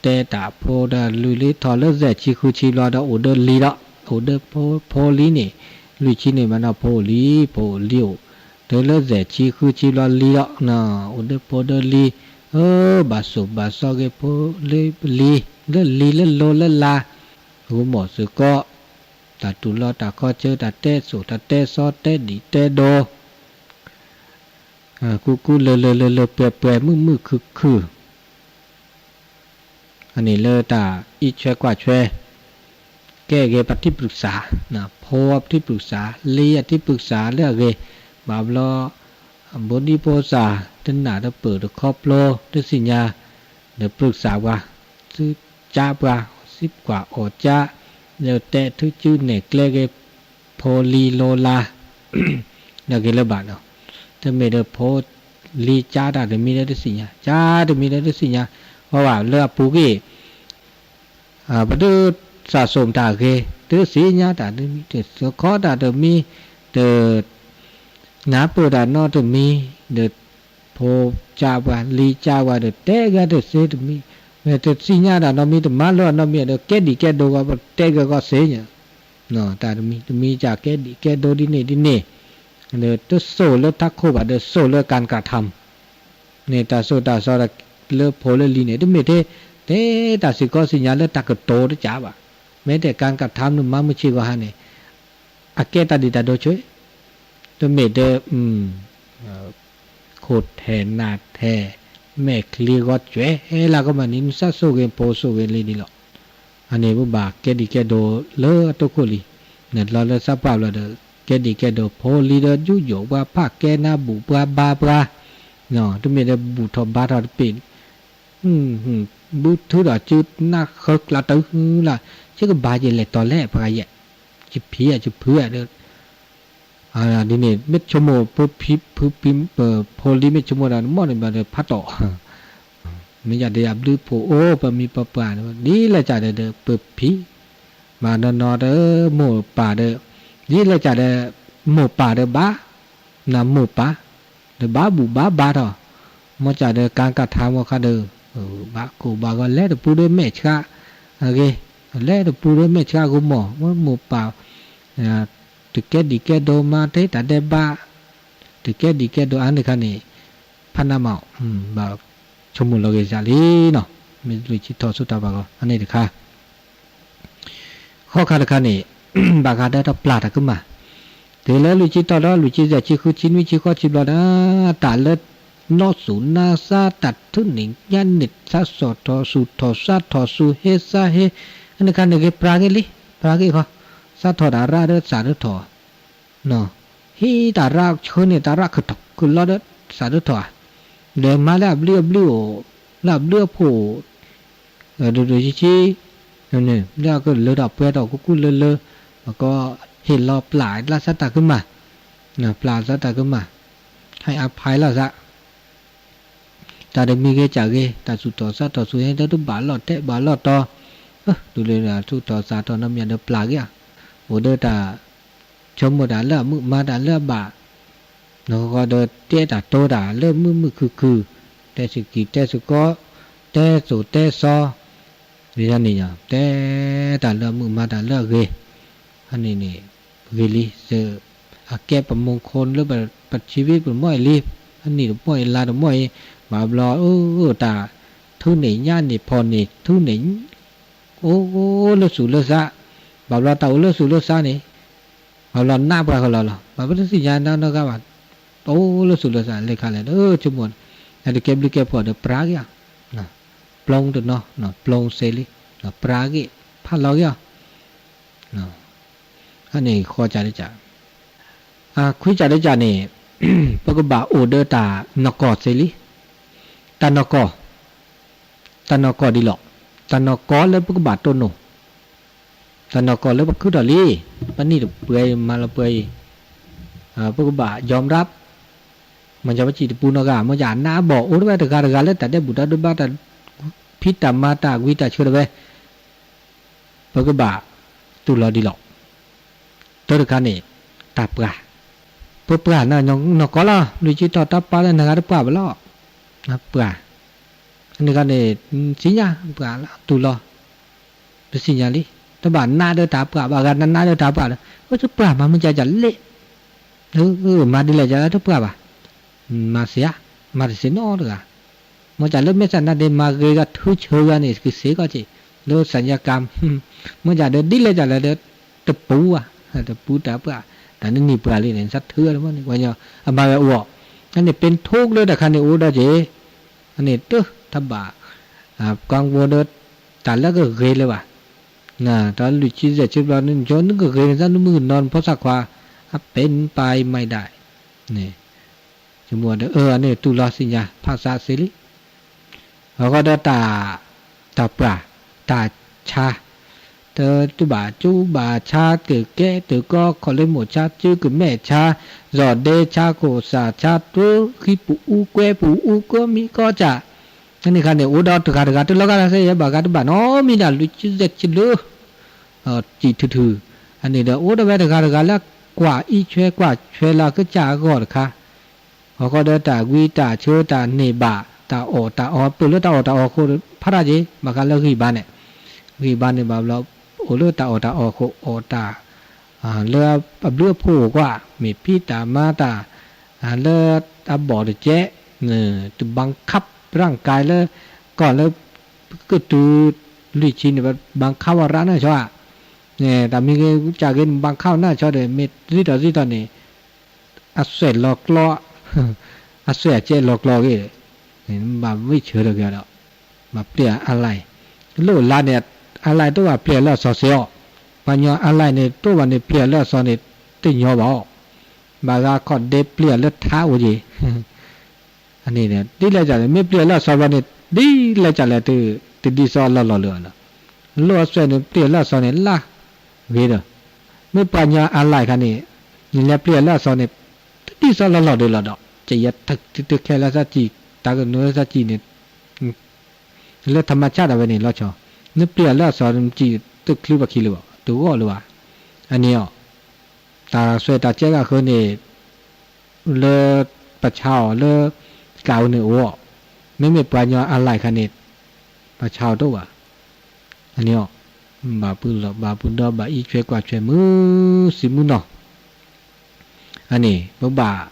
တဲတၢ်ဖိဒီးလွံၢ်လံထီၣ်လၢစဲၣ်ဆံဃုဆံဘျီဒီး အိၣ်ဒီးလံဒီး အိၣ်ဒီးဖိလံန့ၣ်, လွံၢ်ဆံန့ၣ် မၤနီၢ်ဖိလံ ဖိလံအိၣ်, တုၤလၢစဲၣ်ဆံဃုဆံဘျီလံဒီး အိၣ်ဒီးဖိဒီးလံ, အၢ ဘၣ်ဆိၣ်ဘၣ်စီက့ၤဖိလံလံ, လၢလံလၢလိၤလၢလါ, ဂိၤမီၢ်သုးကီး တၢ်တူၢ်လိာ်တၢ်ခီဆၢ တၢ်တဲစိၣ်တၢ်တဲစီ တဲဒံၣ်တဲဒိ ကူကူလၢလၢလၢလၢပှဲၤပှဲၤ မုာ်မုာ်ခုၣ်ခုၣ်, အန့ၣ်လၢတၢ်အံးဆွဲကွၢ်ဆွဲ ကဲဂ့ၤပထံပရူၢ်စး, ဖိအထံပရူၢ်စး လံအထံပရူၢ်စးလၢအဂ့ၤ, ဘၣ်ဘျီ ဘိဒံဖိစၢ် တနၢ်တပၢၢ်တခီဖျိ တသ့ၣ်ညါ ဒီးပရူၢ်စးပှၤ, သုကၠါပှၤ စံးကွၢ်အီၣ်ကၠါ, ဒီးတဲထုကၠူနဲၣ်ကျဲဂ့ၤ ဖိလံလိၤလါ ဒီးဂ့ၤလၢၤဘၣ်နီၤ, တမ့ၢ်ဒီးဖိလံကၠါတၢ်တမံၤဒီးတသ့ၣ်ညါ ကၠါတမံၤဒီးတသ့ၣ်ညါ, အဝဲလၢအပူၤကွံာ် ပဒုးစၢ်စိၣ်တၢ်ဂ့ၤ တသ့ၣ်ညါတၢ်တမံၤ တစၢခီတၢ်တမံၤ တ နၢ်ပၢၢ်တၢ်နီတမံၤ ဒီး ဖိကၠါပှၤ လံကၠါပှၤဒီး တဲဂ့ၤတသ့တမံၤ, မ့ၢ်တသ့ၣ်ညါတၢ်နီတမံၤ တမၤလိာ်နီတမံၤဒီး ကဲဒံၣ်ကဲဒိဂီၢ် ပတဲဂ့ၤဂီၢ်သ့ၣ်ညါ, တၢ်တမံၤတမံၤ ကၠါကဲဒံၣ်ကဲဒိဒ်န့ၣ်ဒ်န့ၣ်, ဒီးတစိၢ်လၢထးခိၣ်ဘၣ်ဒီး စိၢ်လၢကၣ်ကၣ်ထၢမ် န့ၣ်တၢ်စိၢ်တၢ်စီဒီး လၢဖိလၢလံၤန့ၣ် တမ့ၢ်ထဲ တဲတၢ်စ့ၢ်ကီးသ့ၣ်ညါလၢတၢ်ကတိၤတကးဘၣ်, မ့ၢ်တဲကၣ်ကၣ်ထၢမ်နုၤမၤမုၢ်ဆ့ၣ်ဂီၢ်ဟါန့ၣ် အကဲတၢ်ဒံၣ်တၢ်ဒိဆွဲ, တမ့ၢ်တဲ ခိၣ်ထဲးနၢ်ထဲး မဲာ်ချံဂီၤဆွဲ ဟဲလၢကမၣ်န့ၣ် နစးဆိၣ်ဂ့ၤဖိဆိၣ်ဂ့ၤလံဒ်လီၤ. အန့ၣ်ပဘၣ်ကဲဒံၣ်ကဲဒိလၢအတိခိၣ်လံ, နလီၤလၢသးပှၢ်ဘျီဒီး ကဲဒံၣ်ကဲဒိဖိလံဒီး ယူးယီၣ်ပှၤဖးကဲနၤဘူၣ်ပှၤဘါပှၤ, တမ့ၢ်ဒီးဘူၣ်ထီၣ်ဘါထီၣ်တပ့ၢ် ဘုထုးဒီးစုနၢ်ဃၢကျးတၢ်လၢ်, ယကဘၣ်ယလဲၤတီၤလဲၣ်ပှၤယဲၢ်, ယဖံးယဖုးဒီး ဒ်န့ၣ် မ့ၢ်ဆိကမိၣ် ဖိလံမ့ၢ်ဆိကမိၣ်ဒီး နမီၢ်န့ၣ်ဘၣ်ဒီးဖးတီၢ်, မ့ၢ်ယၤဒီးယဘျုးဖိအိၣ်ပမံၤပပှၢ် ဒ်လဲၣ်ကဒီး ပဖံး, မၤနီၢ်နီၢ်ဒီး မိၢ်ပၢ်ဒီး ဒ်လဲၣ်ကဒီး မိၢ်ပၢ်ဒီးဘၣ် နမိၢ်ပၢ် ဒီးဘၣ်ဘူၣ်ဘၣ်ဘါထီၣ်, မ့ၢ်ကဒီးကၣ်ကၣ်ထၢမ်အခါဒီး ဘၣ်ကိၢ်ဘၣ်ဂီၤ လဲၤတပူၤဒီးမဲာ်ဆှးအဂ့ၤ, လဲၤတပူၤဒီးမဲာ်ဆှးဂိၢ်မီၢ် မိၢ်ပၢ် တကဲဒံၣ်ကဲဒိမၤတ့ၢ်တၢ်ဒဲးဘး, တကဲဒံၣ်ကဲဒိအါန့ၢ်ခါန့ၣ် ဖးနးမး, ဘၣ်ဆိကမိၣ်လီၤဂ့ၤစ့ၢ်လံနီၤ, မ့ၢ်လွံၢ်ဆံထီၣ်ဆူတၢ်ဘၣ်ဂီၢ် အန့ၣ်တခါ ဃီခါတခါန့ၣ် ဘၣ်ဃးဒီးတၢ်ပျၢ်တၢ်ကမၣ်, တုၤလၢလွံၢ်ဆံထီၣ်ဒီး လွံၢ်ဆံယဲၢ်ဆံဃုဆံနွံဆံဃိးဆံဘျီဒီး တၢ်လၢနီၢ်သူၣ်နါသး တၢ်ထုးန့ၢ်ညါန့ၢ် သးစီၣ်ထီၣ်ဆူၣ်ထီၣ်သးထီၣ်ဆူၣ်ဟ့သးဟ့, အန့ၣ်ခါန့ၣ်ဂ့ၤ ပျၢ်ဂ့ၤလံ ပျၢ်ဂ့ၤဃီ, သးထီၣ်တၢ်ရၣ်ဒီးသးတထီၣ် ဟံးတၢ်ရၣ်ဆှၢန့ၢ်တၢ်ရၣ်ခုၣ်ထီၣ်ခုၣ်လီၤဒီးသးတထီၣ်ဧါ, ဒီးမၤလၢအဘျုးအဘျုးအိၣ်, လၢအဘျုးအဖှိၣ်အိၣ်, ဒိၣ်ဒိၣ်ဆံးဆံး, လၢအကလၢထီၣ်ပှဲၤထီၣ်ကူကူလၢလၢ, ကဟ့ၣ်လီၤပျၢ်လၢသးတၢ်ကမၣ်, ပျၢ်သးတၢ်ကမၣ်, ဟဲအါဖဲလီၤသး တၢ်တမံၤဂ့ၤကၢ်ဂ့ၤ တၢ်ဆူၣ်ထီၣ်သးထီၣ်ဆူၣ်ဟဲ တၢ်တဘၣ်လီၢ်တဲဘၣ်လီၢ်တီၤ, တုၤလၢဆူၣ်ထီၣ်သးထီၣ်နီတမံၤဒီးပျၢ်က့ၤဧါ, အိၣ်ဒီးတၢ် ဆိကမိၣ်တၢ်လၢအမုာ်မၤတၢ်လၢအဘၣ်, နဃီဒီးတဲတၢ်တီတၢ်လၢမုာ်မုာ်ခုၣ်ခုၣ်, တဲစကံၢ်တဲစကီ, တဲစိၣ်တဲစီ, န့ၣ် တဲတၢ်လၢအမုာ်မၤတၢ်လၢအဂ့ၤ, အန့ၣ်န့ၣ် ဂ့ၤလံ, အကဲပမူခိၣ်လၢပထံဝံၤပတမီၢ်အံၤလံ, အနံၣ်တမီၢ်အံၤလါတမီၢ်အံၤ, ဘၣ်ဘျီ အၢ တၢ်ထုးန့ၢ်ညၣ်န့ၢ်ဖီၣ်န့ၢ်ထုးန့ၢ် အိၣ်လၢသူၣ်လၢသး, ဘၣ်ဘျီတၢ်အိၣ်လၢသူၣ်လၢသးန့ၣ်, ဘၣ်ဘျီနးပှၤဃီလီၤလီၤ, ဘၣ်ပတသ့ၣ်ညါနီတဂၤဘၣ်, အိၣ်လၢသူၣ်လၢသးလဲၤခါလဲၣ်, ဆိကမိၣ်, အတကဲဘျုးကဲဖှိၣ်ဒီးပြးက့ၤဧါ, ပျီတနီၤ, ပျီစ့လံ, ပြးက့ၤ, ဖးလီၤက့ၤအီၤ အန့ၣ်ဃီကၢ်ဒကၢ်, အခွံကၢ်ဒကၢ်န့ၣ်, ပကဘၣ်အိၣ်ဒီးတၢ်နီၢ်ကီၢ်သ့လံ, တၢ်နီၢ်ကီၢ်, တၢ်နီၢ်ကီၢ်ဒ်လီၤ, တၢ်နီၢ်ကီၢ်လၢပကဘၣ်တိၢ်နီၣ်, တၢ်နီၢ်ကီၢ်လၢပခုထီၣ်လံ, ပနံၣ်တပှဲၤအံၤမၤလီၤပှဲၤအံၤ, ပကဘၣ်ယီၤရၢပ်, မ့ၢ်ယၤပစံၣ်တပူၤနီၢ်ဂၤ မ့ၢ်ယၤနးဘီၣ်အိၣ်တဝဲတဂၤတဂၤလၢတၢ်ဒဲးဘူၣ်တၢ်ဒိဘၣ်တၢ်, ဖံးတၢ်မၤတၢ်ဝံတၢ်ဆၢတဝဲ ပကဘၣ်တူၢ်လီၤဒ်လီၤ. တၢ်တခါန့ၣ်, တၢ်ပှၢ်, ပပှၢ်နီၢ်ကီၢ်လီၤ, လွံၢ်ဆံထီၣ်တၢ်ပှၢ်လၢနဂၤတပှၢ်ဘၣ်လီၤ. ပှၢ်, အန့ၣ်ခါန့ၣ်, သ့ၣ်ညါပှၢ်လၢတူၢ်လီၤ, ပသ့ၣ်ညါလံ, တဘၣ်နးဒီးတၢ်ပှၢ်ဘၣ်, ဂၤနးနးဒီးတၢ်ပှၢ်ဒီး အိၣ်တပှၢ်မး မ့ၢ်ကၢ်ကၢ်လဲၣ်, မၤဒ်လဲၣ်ကၢ်လၢတပှၢ်ဘၣ်, မၤစ့ဧါ, မၤတစ့နီတဂၤ မ့ၢ်ကၢ်လၢမဲာ်ဆန္ဒဒ်မၤဂ့ၤဂၤထုဆၢဂၤန့ၣ် ကစ့ကီးက့ၤ, လၢ ศัลยกรรม, မ့ၢ်ကၢ်ဒီးဒ်လဲၣ်ကၢ်လဲၣ်ဒီး, တပူၤဘၣ်, တပူၤတၢ်ပှၢ်, တၢ်နနံၣ်ပှၢ်လံန့ၣ် သးထုအီၤတမ့ၢ်န့ၣ် ပှၤညီ, အမၤဝဲအိၣ်, အန့ၣ် ပ့ထိကလၢတၢ်ခါန့ၣ်အိၣ်ဒီးက့ၤ, အန့ၣ်တၢ်တဘၣ်, ကီဝဲဒီး, တၢ်လၢကဂ့ၤလၢၤဘၣ်, တၢ်လွံၢ်ဆံယဲၢ်ဆံဘျီန့ၣ် ယနကဂ့ၤန့ၣ် သးနမုၢ်ကနီၤနဖိသၣ်ခွါ, အပဲနပၢ်အံၤမၤဒၣ်, န့ၣ်, ဆိကမိၣ်ဒီးအၢ အန့ၣ်တူၢ်လီၤသ့ၣ်ညါ ဖးသးစ့လံ အဃိဒီးတၢ်, တၢ်ပှၢ်, တၢ်ဆါ, တၢ်တူၢ်ဘၣ်ကၠူဘၣ်ဆါ တၢ်ကဲတၢ်ကီ ခီၣ်လ့မိၣ်ဆါ စုကမဲာ်ဆါ, စီၣ်ဒ့ဆါ ခိၣ်စၢ်ဆါ တွၢဃံပူၤအူကွဲပူၤအူ ကိးမံၤကိးစၢ်, အန့ၣ်ခါန့ၣ် အိၣ်ဒီးတဂၤတဂၤ တလီၤဂာ်တၢ်သ့ၣ်ယဲ ဘၣ်ဂၤတဘၣ်နီတမံၤဒၣ် လွံၢ်ဆံယဲၢ်ဆံလၢ စံၣ်ထုထု, အန့ၣ်ဒီးအိၣ်ဒီးဝဲတဂၤတဂၤလၢ ကွၢ်အံးဆွဲကွၢ်ဆွဲလၢကစၢ်အဂီၢ်တခါ, အဃိဒီးတၢ်ဝံတၢ်ဆၢတၢ်န့ၢ်ဘၣ် တၢ်အီၣ်တၢ်အီ ပၢၢ်လၢတၢ်အီၣ်တၢ်အီအဃိ ဖးတၢ်က့ၤ ဘၣ်ဃးလၢဂံၢ်ဘါန့ၣ်, ဂံၢ်ဘါန့ၣ်ဘၣ်ဘျီ အိၣ်လၢတၢ်အီၣ်တၢ်အီအဃိ အီၣ်တၢ် လၢအဘျုးအဖှိၣ်အကွၢ် မ့ၢ်ဖံးတၢ်မၤတၢ် လၢအဘီၣ်တကဲး, တဘၣ်ခး ร่างกาย လၢ ကီၢ်လၢ ကတုၤ လွံၢ်ဆံန့ၣ် ဘၣ်ခးဝဲရၣ်နၢ်ဆီဧါ, တၢ်မ့ၢ်ဂ့ၤကၢ်ဂ့ၤန့ၣ် ဘၣ်ခးဝဲနၢ်ဆီဒီး မ့ၢ်ဒ်သိးဒ်သိးန့ၣ် အသွဲၣ်လီၤကျီ, အသွဲၣ်အကဲလီၤကျီဂ့ၤ, ဘၣ်ဝံၣ်ဆၢထၢၣ်က့ၤဒီး ဘၣ်ပျဲၢ်အလၢ်, လိၣ်လါန့ၣ် အလၢ်တအိၣ်ဘၣ်ပျဲၢ်လၢအစီၤစ့အီၤ, ပှၤညီအလၢ်န့ၣ် တအိၣ်ဘၣ်န့ၣ် ပျဲၢ်လၢအစီၤန့ၣ် တညီဘၣ်အီၤ, ဘၣ်ဂၤခီၣ်ဒ့ပျဲၢ်လၢထါအိၣ်က့ၤ အန့ၣ် ဒ်လဲၣ်ကၢ်လဲၣ် မ့ၢ်ပျဲၢ်လၢအစီၤဘျီန့ၣ် ဒ်လဲၣ်ကၢ်လဲၣ် တဒ်သိးလီၢ်လီၢ်လၢၤဘၣ်နီၤ, လိၣ်အသွဲၣ်န့ၣ် ပျဲၢ်လၢအစီၤန့ၣ် လၢဂ့ၤဒီး, မ့ၢ်ပှၤညီအလၢ်ခါန့ၣ် နလဲၤပျဲၢ်လၢအစီၤန့ၣ် တဒ်သိးလီၢ်လီၢ်ဒီးလီၤဒီး ကယဲၢ်တခဲလၢသးစံၣ် တၢ်ကနိးလၢသးစံၣ်န့ၣ် လၢထးမၤဆၣ်ဒၣ်ဝဲန့ၣ်လီၤဆီ, နပျဲၢ်လၢအစီၤန့ၣ် တချုးပှၤခံလၢၤဘၣ် တဂီၢ်လၢၤဘၣ်, အန့ၣ်အီၤ တၢ်သွဲၣ်တၢ်ကဲဂၤဃၢၤန့ၣ် လၢပဆါအီၤလၢ ကးဝဲန့ၣ်အိၣ်, မ့မ့ၢ်ပှၤညီအလၢ်ခါန့ၣ် ပဆါအီၤတအိၣ်ဘၣ်, အန့ၣ်အီၤ ဘၣ်ပုၢ်လီၢ်ဘၣ်ပုၢ်ဒီဘၣ်အံးဆွဲကွၢ်ဆွဲမုာ်စုမုာ်နီၤ, အန့ၣ် ပဘၣ်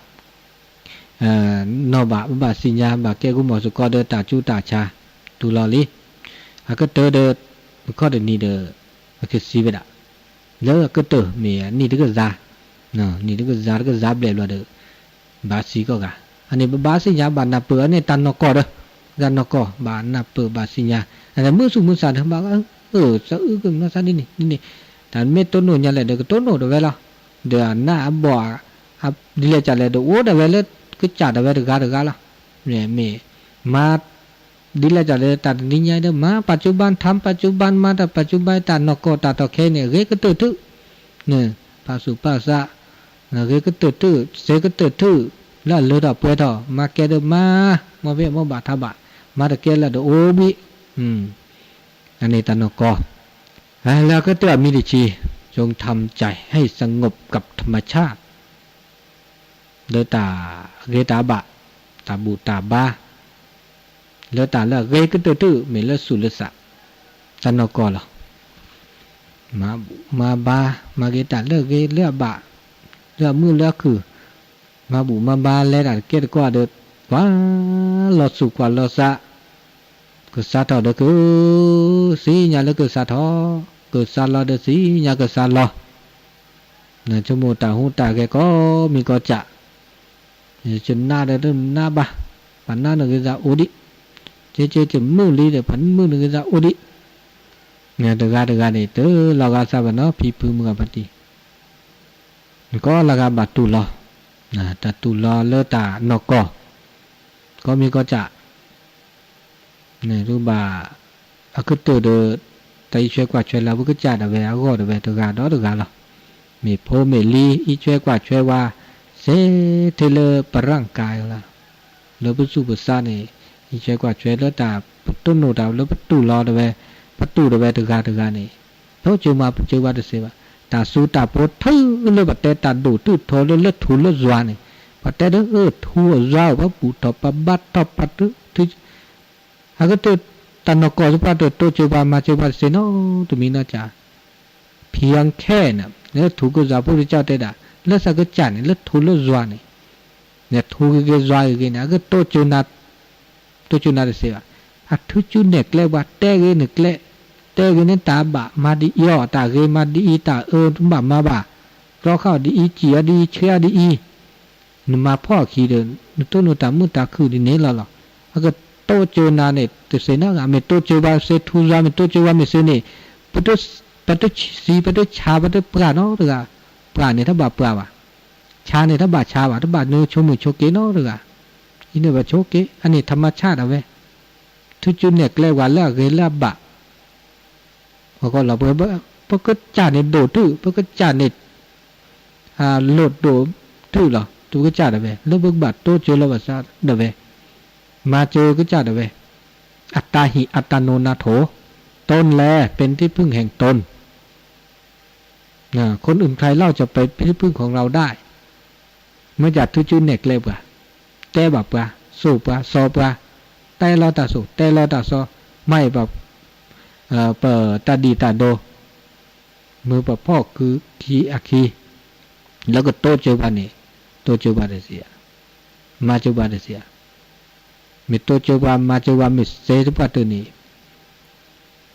နီၢ်ဘၣ် ပဘၣ်သ့ၣ်ညါ ဘၣ်ကဲကမီၤစ့ၢ်ကီးဒီးတၢ်ကၠူတၢ်ဆါ တူၢ်လီၤလံ, အကတၢၢ်ဒီး ပခီၣ်တနံၤဒီး ပကသံဝဲဒၣ်, လၢအကတၢၢ်မ့ၢ်နံၣ်တကယၤ, နံၣ်တကယၤတကယၤဘျဲၣ်ဘျီဒီး ဘၣ်သံကီၢ်ဂၤ, အန့ၣ် ပဘၣ်သ့ၣ်ညါဘၣ်နၢ်ပၢၢ် အန့ၣ်တၢ်နီၢ်ကီၢ်ဒီး တၢ်နီၢ်ကီၢ် ဘၣ်နၢ်ပၢၢ်ဘၣ်သ့ၣ်ညါ, အန့ၣ်မုာ်သူၣ်မုာ်သးဒီး ဘၣ် သးအုးကမၤသးဒ်န့ၣ်ဒ်န့ၣ်, တၢ်မ့ၢ်တိၢ်နီၣ်ညါလဲၣ်ဒီး ကတိၢ်နီၣ်တဝဲလီၤ, ဒီးအနးအဘီၣ် ဒ်လဲၣ်ကၢ်လဲၣ်ဒီး အိၣ်ဒၣ်ဝဲလၢ ကစၢ်ဒၣ်ဝဲတဂၤတဂၤလီၤ, မ့ၢ် မၤ ဒ်လဲၣ်ကၢ်လဲၣ် တၢ်တနံၤညါဒီး မၤ ปัจจุบัน ทำ ปัจจุบัน မၤတၢ် ปัจจุบัน တၢ်နီၢ်ကီၢ်တၢ်တီၢ်ခဲအံၤန့ၣ် ဂ့ၤကတၢၢ်ထူၣ်, ပာ်သူၣ်ပာ်သး, ဂ့ၤကတၢၢ်ထူၣ် စဲးကတၢၢ်ထူၣ်, လၢအလၢထီၣ်ပှဲၤထီၣ် မၤကဲဒၣ်မၤ, မ့ၢ်ဘၣ်မ့ၢ်ဘၣ်ထးဘၣ်, မၤတကဲလၢဒၣ်အိၣ်ဘှံး, အန့ၣ်တၢ်နီၢ်ကီၢ်, လၢအကတၢၢ်အမံၤတဆံ, จงทำใจให้สงบกับธรรมชาติ လၢတၢ်ဂ့ၤတၢ်ဘၣ်, တၢ်ဘူၣ်တၢ်ဘါ, လၢတၢ်လၢအဂ့ၤကတၢၢ်တမ့ၢ်လၢဆူးလၢစး, တၢ်နီၢ်ကီၢ်လီၤ. မၤဘူၣ်မၤဘါ, မၤဂ့ၤတၢ်လၢအဂ့ၤလၢအဘၣ်, လၢအမုာ်လၢအခုၣ်, မၤဘူၣ်မၤဘါလဲၤတၢ်တကဲတကီဒီး, ကွၢ်လီၤဆူးကွၢ်လီၤစး, ကစးထီၣ်ဒီးက, စံၣ်ညီၣ်လၢကစးထီၣ်, ကစးလီၤဒီးစံၣ်ညီၣ်ကစးလီၤ နဆိကမိၣ်တၢ်ဟူးတၢ်ဂဲၤကိးမံၤကိးကၢ်, ယနါဒီးတနါဘၣ်, ပှၤနါနဂ့ၤသးအိၣ်ဒံး, ကဲကဲကမုာ်လံဒီး ပှၤမုာ်နဂ့ၤသးအိၣ်ဒံး, တဂၤတဂၤန့ၣ် တလီၤဂာ်စၢ်ဘၣ်နီၤ ဖံဖုမုၢ်ဂၤဖါတံၢ်, နကိးလီၤဂာ်ဘၣ်တူၢ်လီၤ, တၢ်တူၢ်လီၤလၢတၢ်နီၢ်ကီၢ်, ကိးမံၤကိးကၢ် န့ၣ် ဘၣ်အကတၢၢ်ဒီး တၢ်အံးဆွဲကွၢ်ဆွဲလၢပကစၢ်ဒၣ်ဝဲအဂီၢ်ဒၣ်ဝဲ တဂၤဒီးတဂၤလီၤ. မ့ၢ်ဖိမ့ၢ်လံၤ အံးဆွဲကွၢ်ဆွဲဝဲ စ့ထဲလၢပရၣ်ကၤလီၤ. လၢပသူၣ်ပသးန့ၣ် အံးဆွဲကွၢ်ဆွဲလၢတၢ် ပတိၢ်နီၣ်တၢ်လၢပတူၢ်လီၤဒၣ်ဝဲ ပတူၢ်ဒၣ်ဝဲတဂၤတဂၤန့ၣ် ထိကၠိမၤစၢၤဝဲတသ့ဘၣ်. တၢ်စူၤတၢ်ဖိထုးလၢပတဲတၢ်ဒိၣ်တုာ်ထီလၢလၢထူလၢယွၤန့ၣ် ပတဲဒီးထူယွၤ ပဘူၣ်ထီၣ်ပဘါထီၣ်ပတု အကတၢၢ် တၢ်နီၢ်ကီၢ်သပှၢ်တၢၢ် တိစၢၤပှၤမၤစၢၤပှၤတသ့နီတမံၤနီတမံၤ, ဖံယၣ်ခဲန့ၣ် လၢထူကစၢ်ဖိတကၠီတဲဒၣ် လၢသးကစၢ်န့ၣ် လၢထူလၢယွၤန့ၣ်, န့ၣ်ထူဂ့ၤဂ့ၤယွၤဂ့ၤဂ့ၤန့ၣ် အကတိစၢၤနၤ, တိစၢၤနၤတသ့ဘၣ်. အထုကၠူနဲၣ်ကျဲပှၤ တဲဂ့ၤန့ၣ်ကျဲ, တဲဂ့ၤန့ၣ်တၢ်ဘၣ်မၤဒ်အံၤအီၤ တၢ်ဂ့ၤမၤဒ်အံၤ တၢ်အၢတဘၣ်မၤဘၣ်, တြီဃာ်အီၤဒ်အံၤ စံၣ်အီၤဒ်အံၤ ဆှဲအီၤဒ်အံၤ နမၤဖှီၣ်အခံဒီး နတိၢ်နီၣ်တၢ်မုာ်တၢ်ခုၣ်ဒ်န့ၣ်လီၤလီၤ. အကတိစၢၤနၤန့ၣ် တသ့နီတဂၤ, မ့ၢ်တိစၢၤပှၤသ့ ထူယွၤ မ့ၢ်တိစၢၤပှၤမ့ၢ်သ့န့ၣ် ပတဆံး ပတဆါ ပတပှၢ်နီတဂၤ, ပှၢ်န့ၣ်တဘၣ်ပှၢ်ဘၣ်, ဆါန့ၣ်တဘၣ်ဆါဘၣ်, တဘၣ်နုာ်ဆိမိၣ်ဆိက့နီတဂၤ, အံၤန့ၣ်ဘၣ်ဆိက့ အန့ၣ်ထမဆၣ်ဒၣ်ဝဲ, ထုကၠူနဲၣ်ကျဲပှၤလၢအဂ့ၤလၢအဘၣ် ပကစၢ်န့ၣ်ဒိၣ်တုာ် ပကစၢ်န့ၣ် လိၣ်ဒိၣ်တုာ်လီၤ ပကစၢ်ဒၣ်ဝဲ လၢပကဘၣ်တိစၢၤလီၤပသးဒၣ်ဝဲ, မၤစၢၤကစၢ်ဒၣ်ဝဲ, အတၢ်ဟံၣ်အတၢ်နိးနၤထိၣ်, တၢ်လဲၤ ပ့ၤတ့ၢ်ဖုၣ်ဟဲၣ်တၢ်, คนอื่นใครเล่าจะไปเป็นที่พึ่งของเราได้ မ့ၢ်တၢ်ထုကၠူနဲၣ်ကျဲပှၤ, တဲဘၣ်ပှၤ, စိာ်ပှၤ, စီၤပှၤ, တဲလီၤတၢ်စိာ် တဲလီၤတၢ်စီၤ, မၤအံၤပှၤ, ပတၢ်ဒ်တၢ်ဒိ, မ့ၢ်ပဖီၣ်ကုခံအခံ, လၢကတိစၢၤပှၤန့ၣ်, တိစၢၤပှၤတသ့ဧါ, မၤစၢၤပှၤတသ့ဧါ, မ့ၢ်တိစၢၤပှၤမၤစၢၤပှၤမ့ၢ်သ့သပှၢ်တၢၢ်န့ၣ်,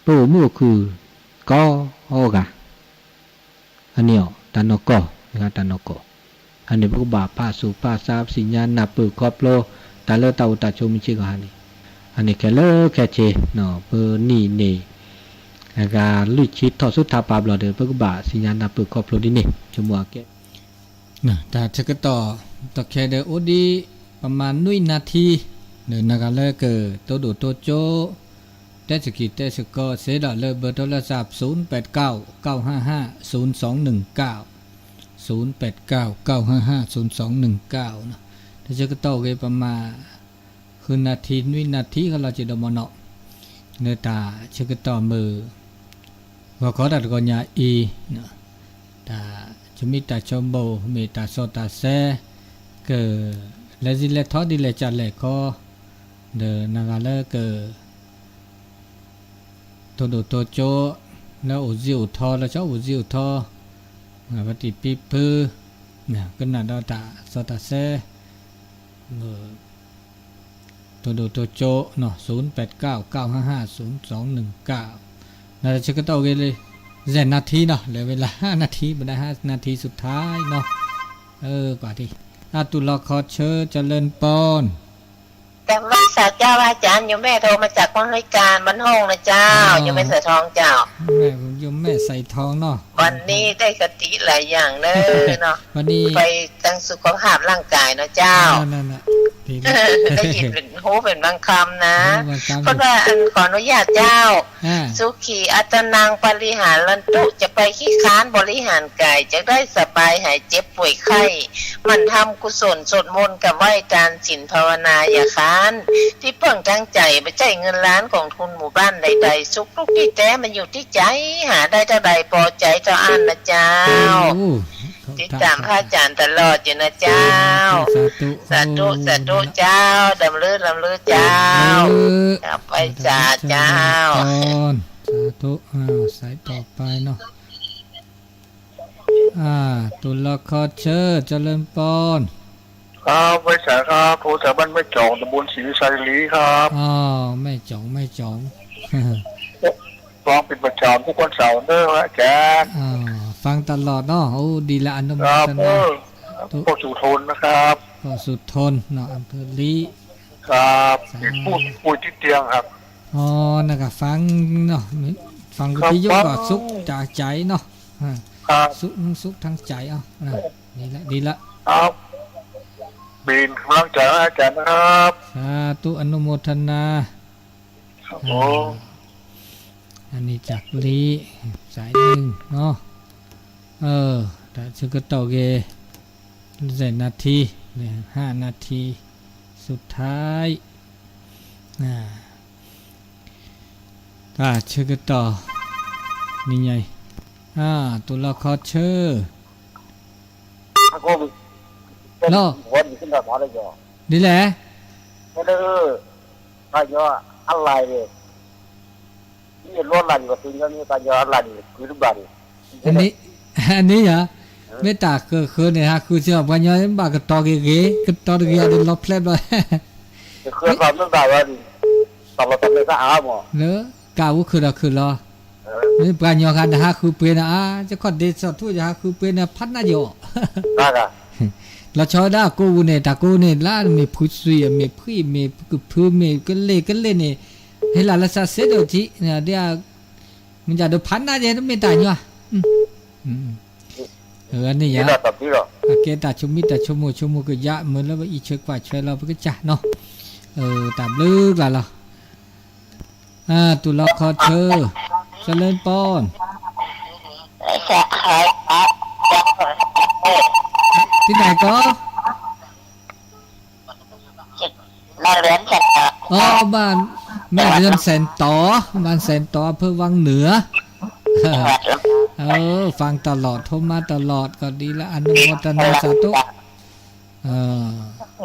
ပအိၣ်မုာ်အိၣ်ခုၣ်ကိးဂၤ အန့ၣ်အီၤ တၢ်နီၢ်ကီၢ်, တၢ်နီၢ်ကီၢ်, အန့ၣ်ပကဘၣ်ဖးစူၤဖးစါ ပသ့ၣ်ညါနၢ်ပၢၢ်ခီဖျိ တၢ်လၢတၢ်အိၣ်တၢ်ဆိးမုၢ်ဆ့ၣ်ကဟါန့ၣ်, အန့ၣ်ခဲလၢာ်ခဲဆ့, ပနံၣ်န့ၣ်, အဂၤလွံၢ်ဆံထီၣ်ဆူထးပာ်ဘျီဒီး ပကဘၣ်သ့ၣ်ညါနၢ်ပၢၢ်ခီဖျိဒ်န့ၣ် ဆိကမိၣ်အကဲ တၢ်ဆၢကတီၢ် တခဲဒီးအိၣ်ဒံး ပမၤနွံနၣ်ထံ, နဂၤလၢကတိၤဒိၣ်တိၤကၠိ, တဲစကံးတဲစကီးစ့ဒီးလၢ ဘၢၣ်ထိလၢသး ศูนย์แปดเก้า เก้าห้าห้า ศูนย์สองหนึ่งเก้า, ศูนย์แปดเก้า เก้าห้าห้า ศูนย์สองหนึ่งเก้า နီၤ, တၢ်ဆၢကတီၢ်ဂ့ၤ ပမၤ ဃုနၣ်ထံ နွံနၣ်ထံ ကလီၤက့ၤဒီးမနီၤ, လၢတၢ်ဆၢကတီၢ်မုၢ် ဂီၤခီတၢ်တဂီၤညါအံၤ, တၢ်ဆိမိၣ်တၢ်ဆိမိၣ် မ့ၢ်တၢ်စီတၢ်ဆှံ က လဲၤစံၣ်လဲၤထီၣ်ဒ်လဲၣ်ကလဲၣ်ခီ, ဒီးနဂၤလၢက တိၤဒိၣ်တိၤကၠိ လၢအိၣ်စ့အိၣ်ထီ လၢဆီအိၣ်စ့အိၣ်ထီ, ပတံၤပံဖု ကနၣ်ဒီးတၢ်စီတၢ်ဆှံ တိၤဒိၣ်တိၤကၠိနီၤ ศูนย์แปดเก้า เก้าห้าห้า ศูนย์สองหนึ่งเก้า နတၢ်ဆၢကတီၢ်ဂ့ၤလံ ယဲၢ်နၣ်ထံနီၤ လဲၤဝဲလၢ ห้านาที ပဒၣ် ห้านาทีสุดท้ายနီၤ ကွၢ်ထံ အတူၢ်လိာ်ခီဆၢ เจริญพร กลับมาสาเจ้าพระอาจารย์โยมแม่โทรมาจากวังห้วยจานบ้านห้องนะเจ้าโยมแม่สายทองเจ้า โยมแม่สายทองเนาะ วันนี้ได้คติหลายอย่างเนอะเนาะ วันนี้ไปทั้งสุขภาพร่างกายนะเจ้า นั่นน่ะ ได้ยินเป็นหูเป็นบางคำนะ เพราะว่าอันขออนุญาตเจ้า สุขีอัตตนังปริหารันตุ จะไปขี้ค้านบริหารกาย จะได้สบายหายเจ็บป่วยไข้ หมั่นทำกุศลสวดมนต์กับไหว้ทานศีลภาวนาอย่าค้าน ที่พึ่งทางใจ ไม่ใช่เงินล้านกองทุนหมู่บ้านใดๆ สุขทุกข์ที่แท้มันอยู่ที่ใจ หาได้เท่าใดพอใจเท่าอั้นนะเจ้า ติดตามพระอาจารย์ตลอดอยู่นะเจ้า สาธุ สาธุ สาธุเจ้า ดำลือ ดำลือเจ้า เจ้าไปสาเจ้า สาธุ สายต่อไปเนาะ อ่า ตุลาคอเชอร์ เจริญปอน ครับ ไหว้สาครับ โทรจากบ้านแม่จ๋อง ตำบลศรีวิชัยลีครับ อ๋อ แม่จ๋อง แม่จ๋อง ฟังเป็นประจำทุกวันเสาร์เนอะอาจารย์ อ๋อ ฟังตลอดเนาะ โอ้ ดีละ อนุโมทนา ครับ เออ ตุ พ่อสุทนนะครับ พ่อสุทนเนาะ อำเภอลี ครับ สา เป็นผู้ป่วยติดเตียงครับ อ๋อ นะคะ ฟังเนาะ ฟังวิทยุก็สุขจากใจเนาะ อ่า ครับ สุข สุขทั้งใจ เอา อ่า ดีละ ดีละ ครับ เป็นกำลังใจให้อาจารย์นะครับ สาธุ อนุโมทนา ครับผม อ่า อันนี้จากลี สายหนึ่งเนาะ เออ แต่ซึ่งก็ต่อเก สิบนาที เนี่ย ห้านาที สุดท้าย อ่า อ่า เชิญกันต่อ นี่ไง อ่า ตัวละครเชิญ โล นี่แหละ อันนี้ อันนี้เหรอ မ့ၢ်တၢ်ဃုာ်ဃုာ်န့ၣ် ဟးဃုာ်စ့ၢ်ကီး ပှၤညီဘၣ်ကတီၤဂ့ၤဂ့ၤ ကတီၤတဂ့ၤအဒိးလီၤဖျဲးဘျီ လၢကးဝူခုာ်ဒီးခုာ်လီၤ မ့ၢ်ပှၤညီဃါ နဟးဃုာ်ပှ့ၤန့ၣ် အါ ယခီၣ်ဒ့စီၣ်ထူၣ် ယဟးဃုာ်ပှ့ၤန့ၣ် ဖးနးယီၤ လီၤဆီဒၣ်ကိးပူၤန့ၣ် တၢ်ကိးန့ၣ် လၢမ့ၢ်ဖုစွံၣ် မ့ၢ်ဖှံၣ် မ့ၢ်ကဖု မ့ၢ်ကလ့ၢ်ကလ့ၢ်န့ၣ် ဟ့ၣ်လီၤလၢစးစ့ဒိၣ်ထံး ဒ် မ့ၢ်ဒၣ်ဒိးဖးနးယဲ တမ့ၢ်တၢ်ညီ အန့ၣ်ယၤ အကဲတၢ်ဆိမိၣ်တၢ်ဆိကမိၣ် ဆိကမိၣ်ကယါ မ့ၢ်လၢပအံးဆၢကွၢ်ဆၢလီၤ ပကစၢ်နီၤ တၢ်ဘျုးကျါလီၤ တူၢ်လီၤခီဆၢ เจริญปอน ที่ไหนก็ บ้านเรือนแสนต่อ อ๋อ บ้านแม่เรือนแสนต่อ บ้านแสนต่อ อำเภอวังเหนือ เออ ฟังตลอด โทรมาตลอด ก็ดีละ อนุโมทนา สาธุ เออ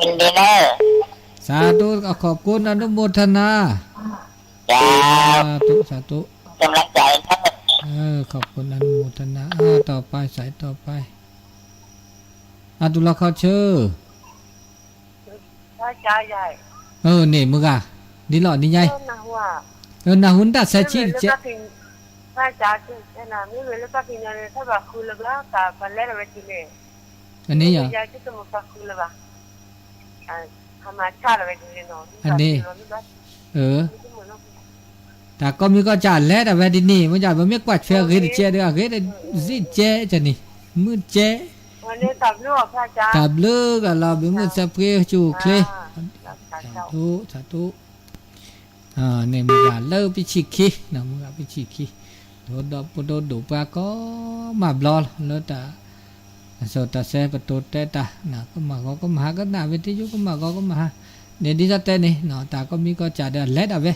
ยินดีเนอะ สาธุ ขอบคุณ อนุโมทนา สาธุ สาธุ กำลังใจเนอะ เออ ขอบคุณ อนุโมทนา อ่า ต่อไป สายต่อไป อ่ะ ตุลาคอเชอร์ พระอาจารย์ใหญ่ เออ นี่ มึงอ่ะ นี่หรอ นี่ไง เออ นะหัว เออ นะหุนตาแซชีเจ พระอาจารย์คือแค่นั้น ไม่เหมือนแล้วก็ทีนี้ถ้าแบบคือแล้วก็ตาพันแรกเอาไว้ทีเนี่ย อันนี้เหรอ ยายที่สมุทรปราการคือแล้วปะ อ่า ธรรมชาติเอาไว้ทีเนี่ยเนาะ อันนี้ เออ တၢ်ကိးမံၤကိးစၢ်လဲၤဒၣ်ဝဲဒ်န့ၣ် မ့ၢ်ဒၣ် ပမ့ၢ်ကွၢ်ထွဲအဂ့ၤတကဲဒီး အဂ့ၤတစဲးကန့ၣ် မုၢ်ကဲ တၢ်ဘျုးကလီၤ ပမုၢ်သးပှ့ၤကၠိၣ်ချ့ စးထူ စးထူ န့ၣ်မ့ၢ်ဂၤလၢပဆံၣ်ခံ မ့ၢ်ဂၤပဆံၣ်ခံ ဒီးပဒိၣ်ဒိၣ်ပှၤကိးမးဘျီလီၤ လၢတၢ် အစီၤတၢ်ဆဲပတိတဲတၢ် ကမၣ်ဂီၤကမၣ်ဟါ ကနၣ်ဝံသယု ကမၣ်ဂီၤကမၣ်ဟါ န့ၣ်ဒ်သိးတဲန့ၣ် တၢ်ကိးမံၤကိးစၢ်ဒီး အလဲၤဒၣ်ဝဲ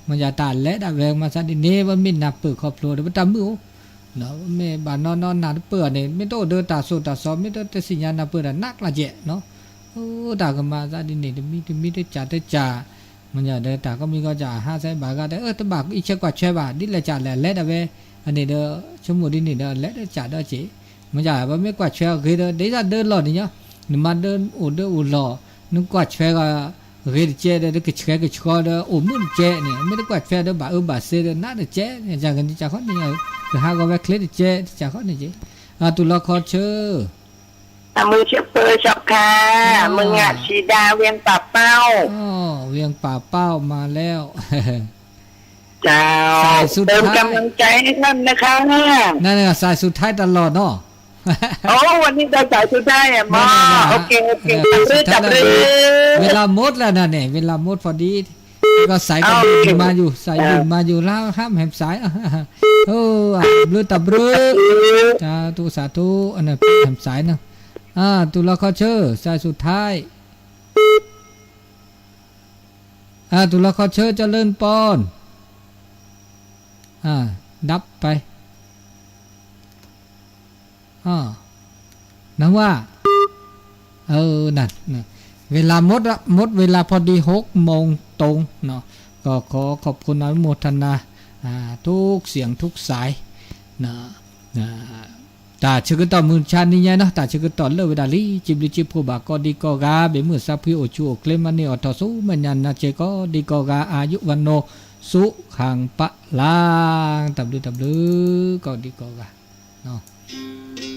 မ့ၢ်ယၤတၢ်လဲၤဒၣ်ဝဲ မၤသးဒ်န့ၣ် ပမ့ၢ်နၢ်ပၢၢ်ခီဖျိဒီး ပတၢ်မုာ်အိၣ် မ့ၢ်ဘၣ်နီၢ်နီၢ်နၢ်တပၢၢ်န့ၣ် မ့ၢ်တအိၣ်ဒီးတၢ်စိၢ်တၢ်စီ မ့ၢ်တတသ့ၣ်ညါနၢ်ပၢၢ်ဒီး နးကျါကဲး အိၣ်တၢ်ကမၤသးဒ်န့ၣ် တမံၤတမံၤတစၢ်တစၢ် မ့ၢ်ယၤဒီးတၢ်ကိးမံၤကိးစၢ် ဟးစဲဘၣ်ဂၤဒီး တဘၣ်အံးဆၢကွၢ်ထွဲဘၣ် ဒ်လဲၣ်စၢ်လဲၣ် လဲၤဒၣ်ဝဲ အန့ၣ်ဒီး ဆိကမိၣ်ဒ်န့ၣ်ဒီး လဲၤဒၣ်စၢ်ဒီးက့ၤ မ့ၢ်ယၤ ပမ့ၢ်ကွၢ်ထွဲအဂ့ၤဒီး ဒ်သိးဒၢလီၢ်န့ၣ်ညီ နမၤဒၢအိၣ်ဒၢအိၣ်လီၢ် နကွၢ်ထွဲဂ့ၤတကဲးဒီး ကဆှဲကဆှီဒီး အိၣ်မုာ်တကဲးန့ၣ် မ့ၢ်တကွၢ်ထွဲဒီး ဘၣ်အၢဘၣ်သီဒီး နးတကဲးန့ၣ် ကန့ၣ်စၢ်ခီန့ၣ် ကဟးဂီၤဝဲချ့တကဲး တစၢ်ခီန့ၣ်က့ၤ အတူၢ်လီၤခီဆၢ အမုၢ်ဆၢပၢၢ်စီခါ မုၢ်ငါစံဒၣ် ဝ့ၢ်ပၢ်ပၢ် ဝ့ၢ်ပၢ်ပၢ်မၤလဲၣ် เจ้า เป็นกำลังใจให้ท่านนะคะ นั่นแหละ สายสุดท้ายตลอดเนาะ အိၣ် วันนี้ก็สายสุดท้ายอะ မ့ၢ် โอเค โอเค တၢ်ဘျုး တၢ်ဘျုး เวลาหมดแล้วนะเนี่ย เวลาหมดพอดี ก็สายก็หยุดมาอยู่ สายหยุดมาอยู่แล้ว ห้ามแหมสาย เออ ตาบรื้อ ตาบรื้อ สาธุ สาธุ อันนั้นแหมสายเนาะ อ่า ตุลาคอเชอร์ สายสุดท้าย อ่า ตุลาคอเชอร์ เจริญปอน อ่า ดับไป อ่า นะว่า เออ นั่นนะ เวลาหมดละ หมดเวลาพอดีหกโมงตรงเนาะ ก็ขอขอบคุณอนุโมทนา อ่า ทุกเสียงทุกสายนะ นะ တၢ်ဆၢကတီၢ်မုၢ်ဆါနံၤညါနီၤ တၢ်ဆၢကတီၢ်လၢဝဲဒၣ်လံ စံးဘျုးစံးဖှိၣ်ဘၣ်ကိးဒံကိးဂၤ ဘၣ်မုၢ်ဆါဖှံအိၣ်ဆူၣ်အိၣ်ချ့ မၤန့ၢ်အီၣ်ထီၣ်ဆူမဲာ်ညါနၤစ့ၢ်ကီး ကိးဒံကိးဂၤ อายุวันโนสุขังพลัง တၢ်ဘျုးတၢ်ဘျုး ကိးဒံကိးဂၤနီၤ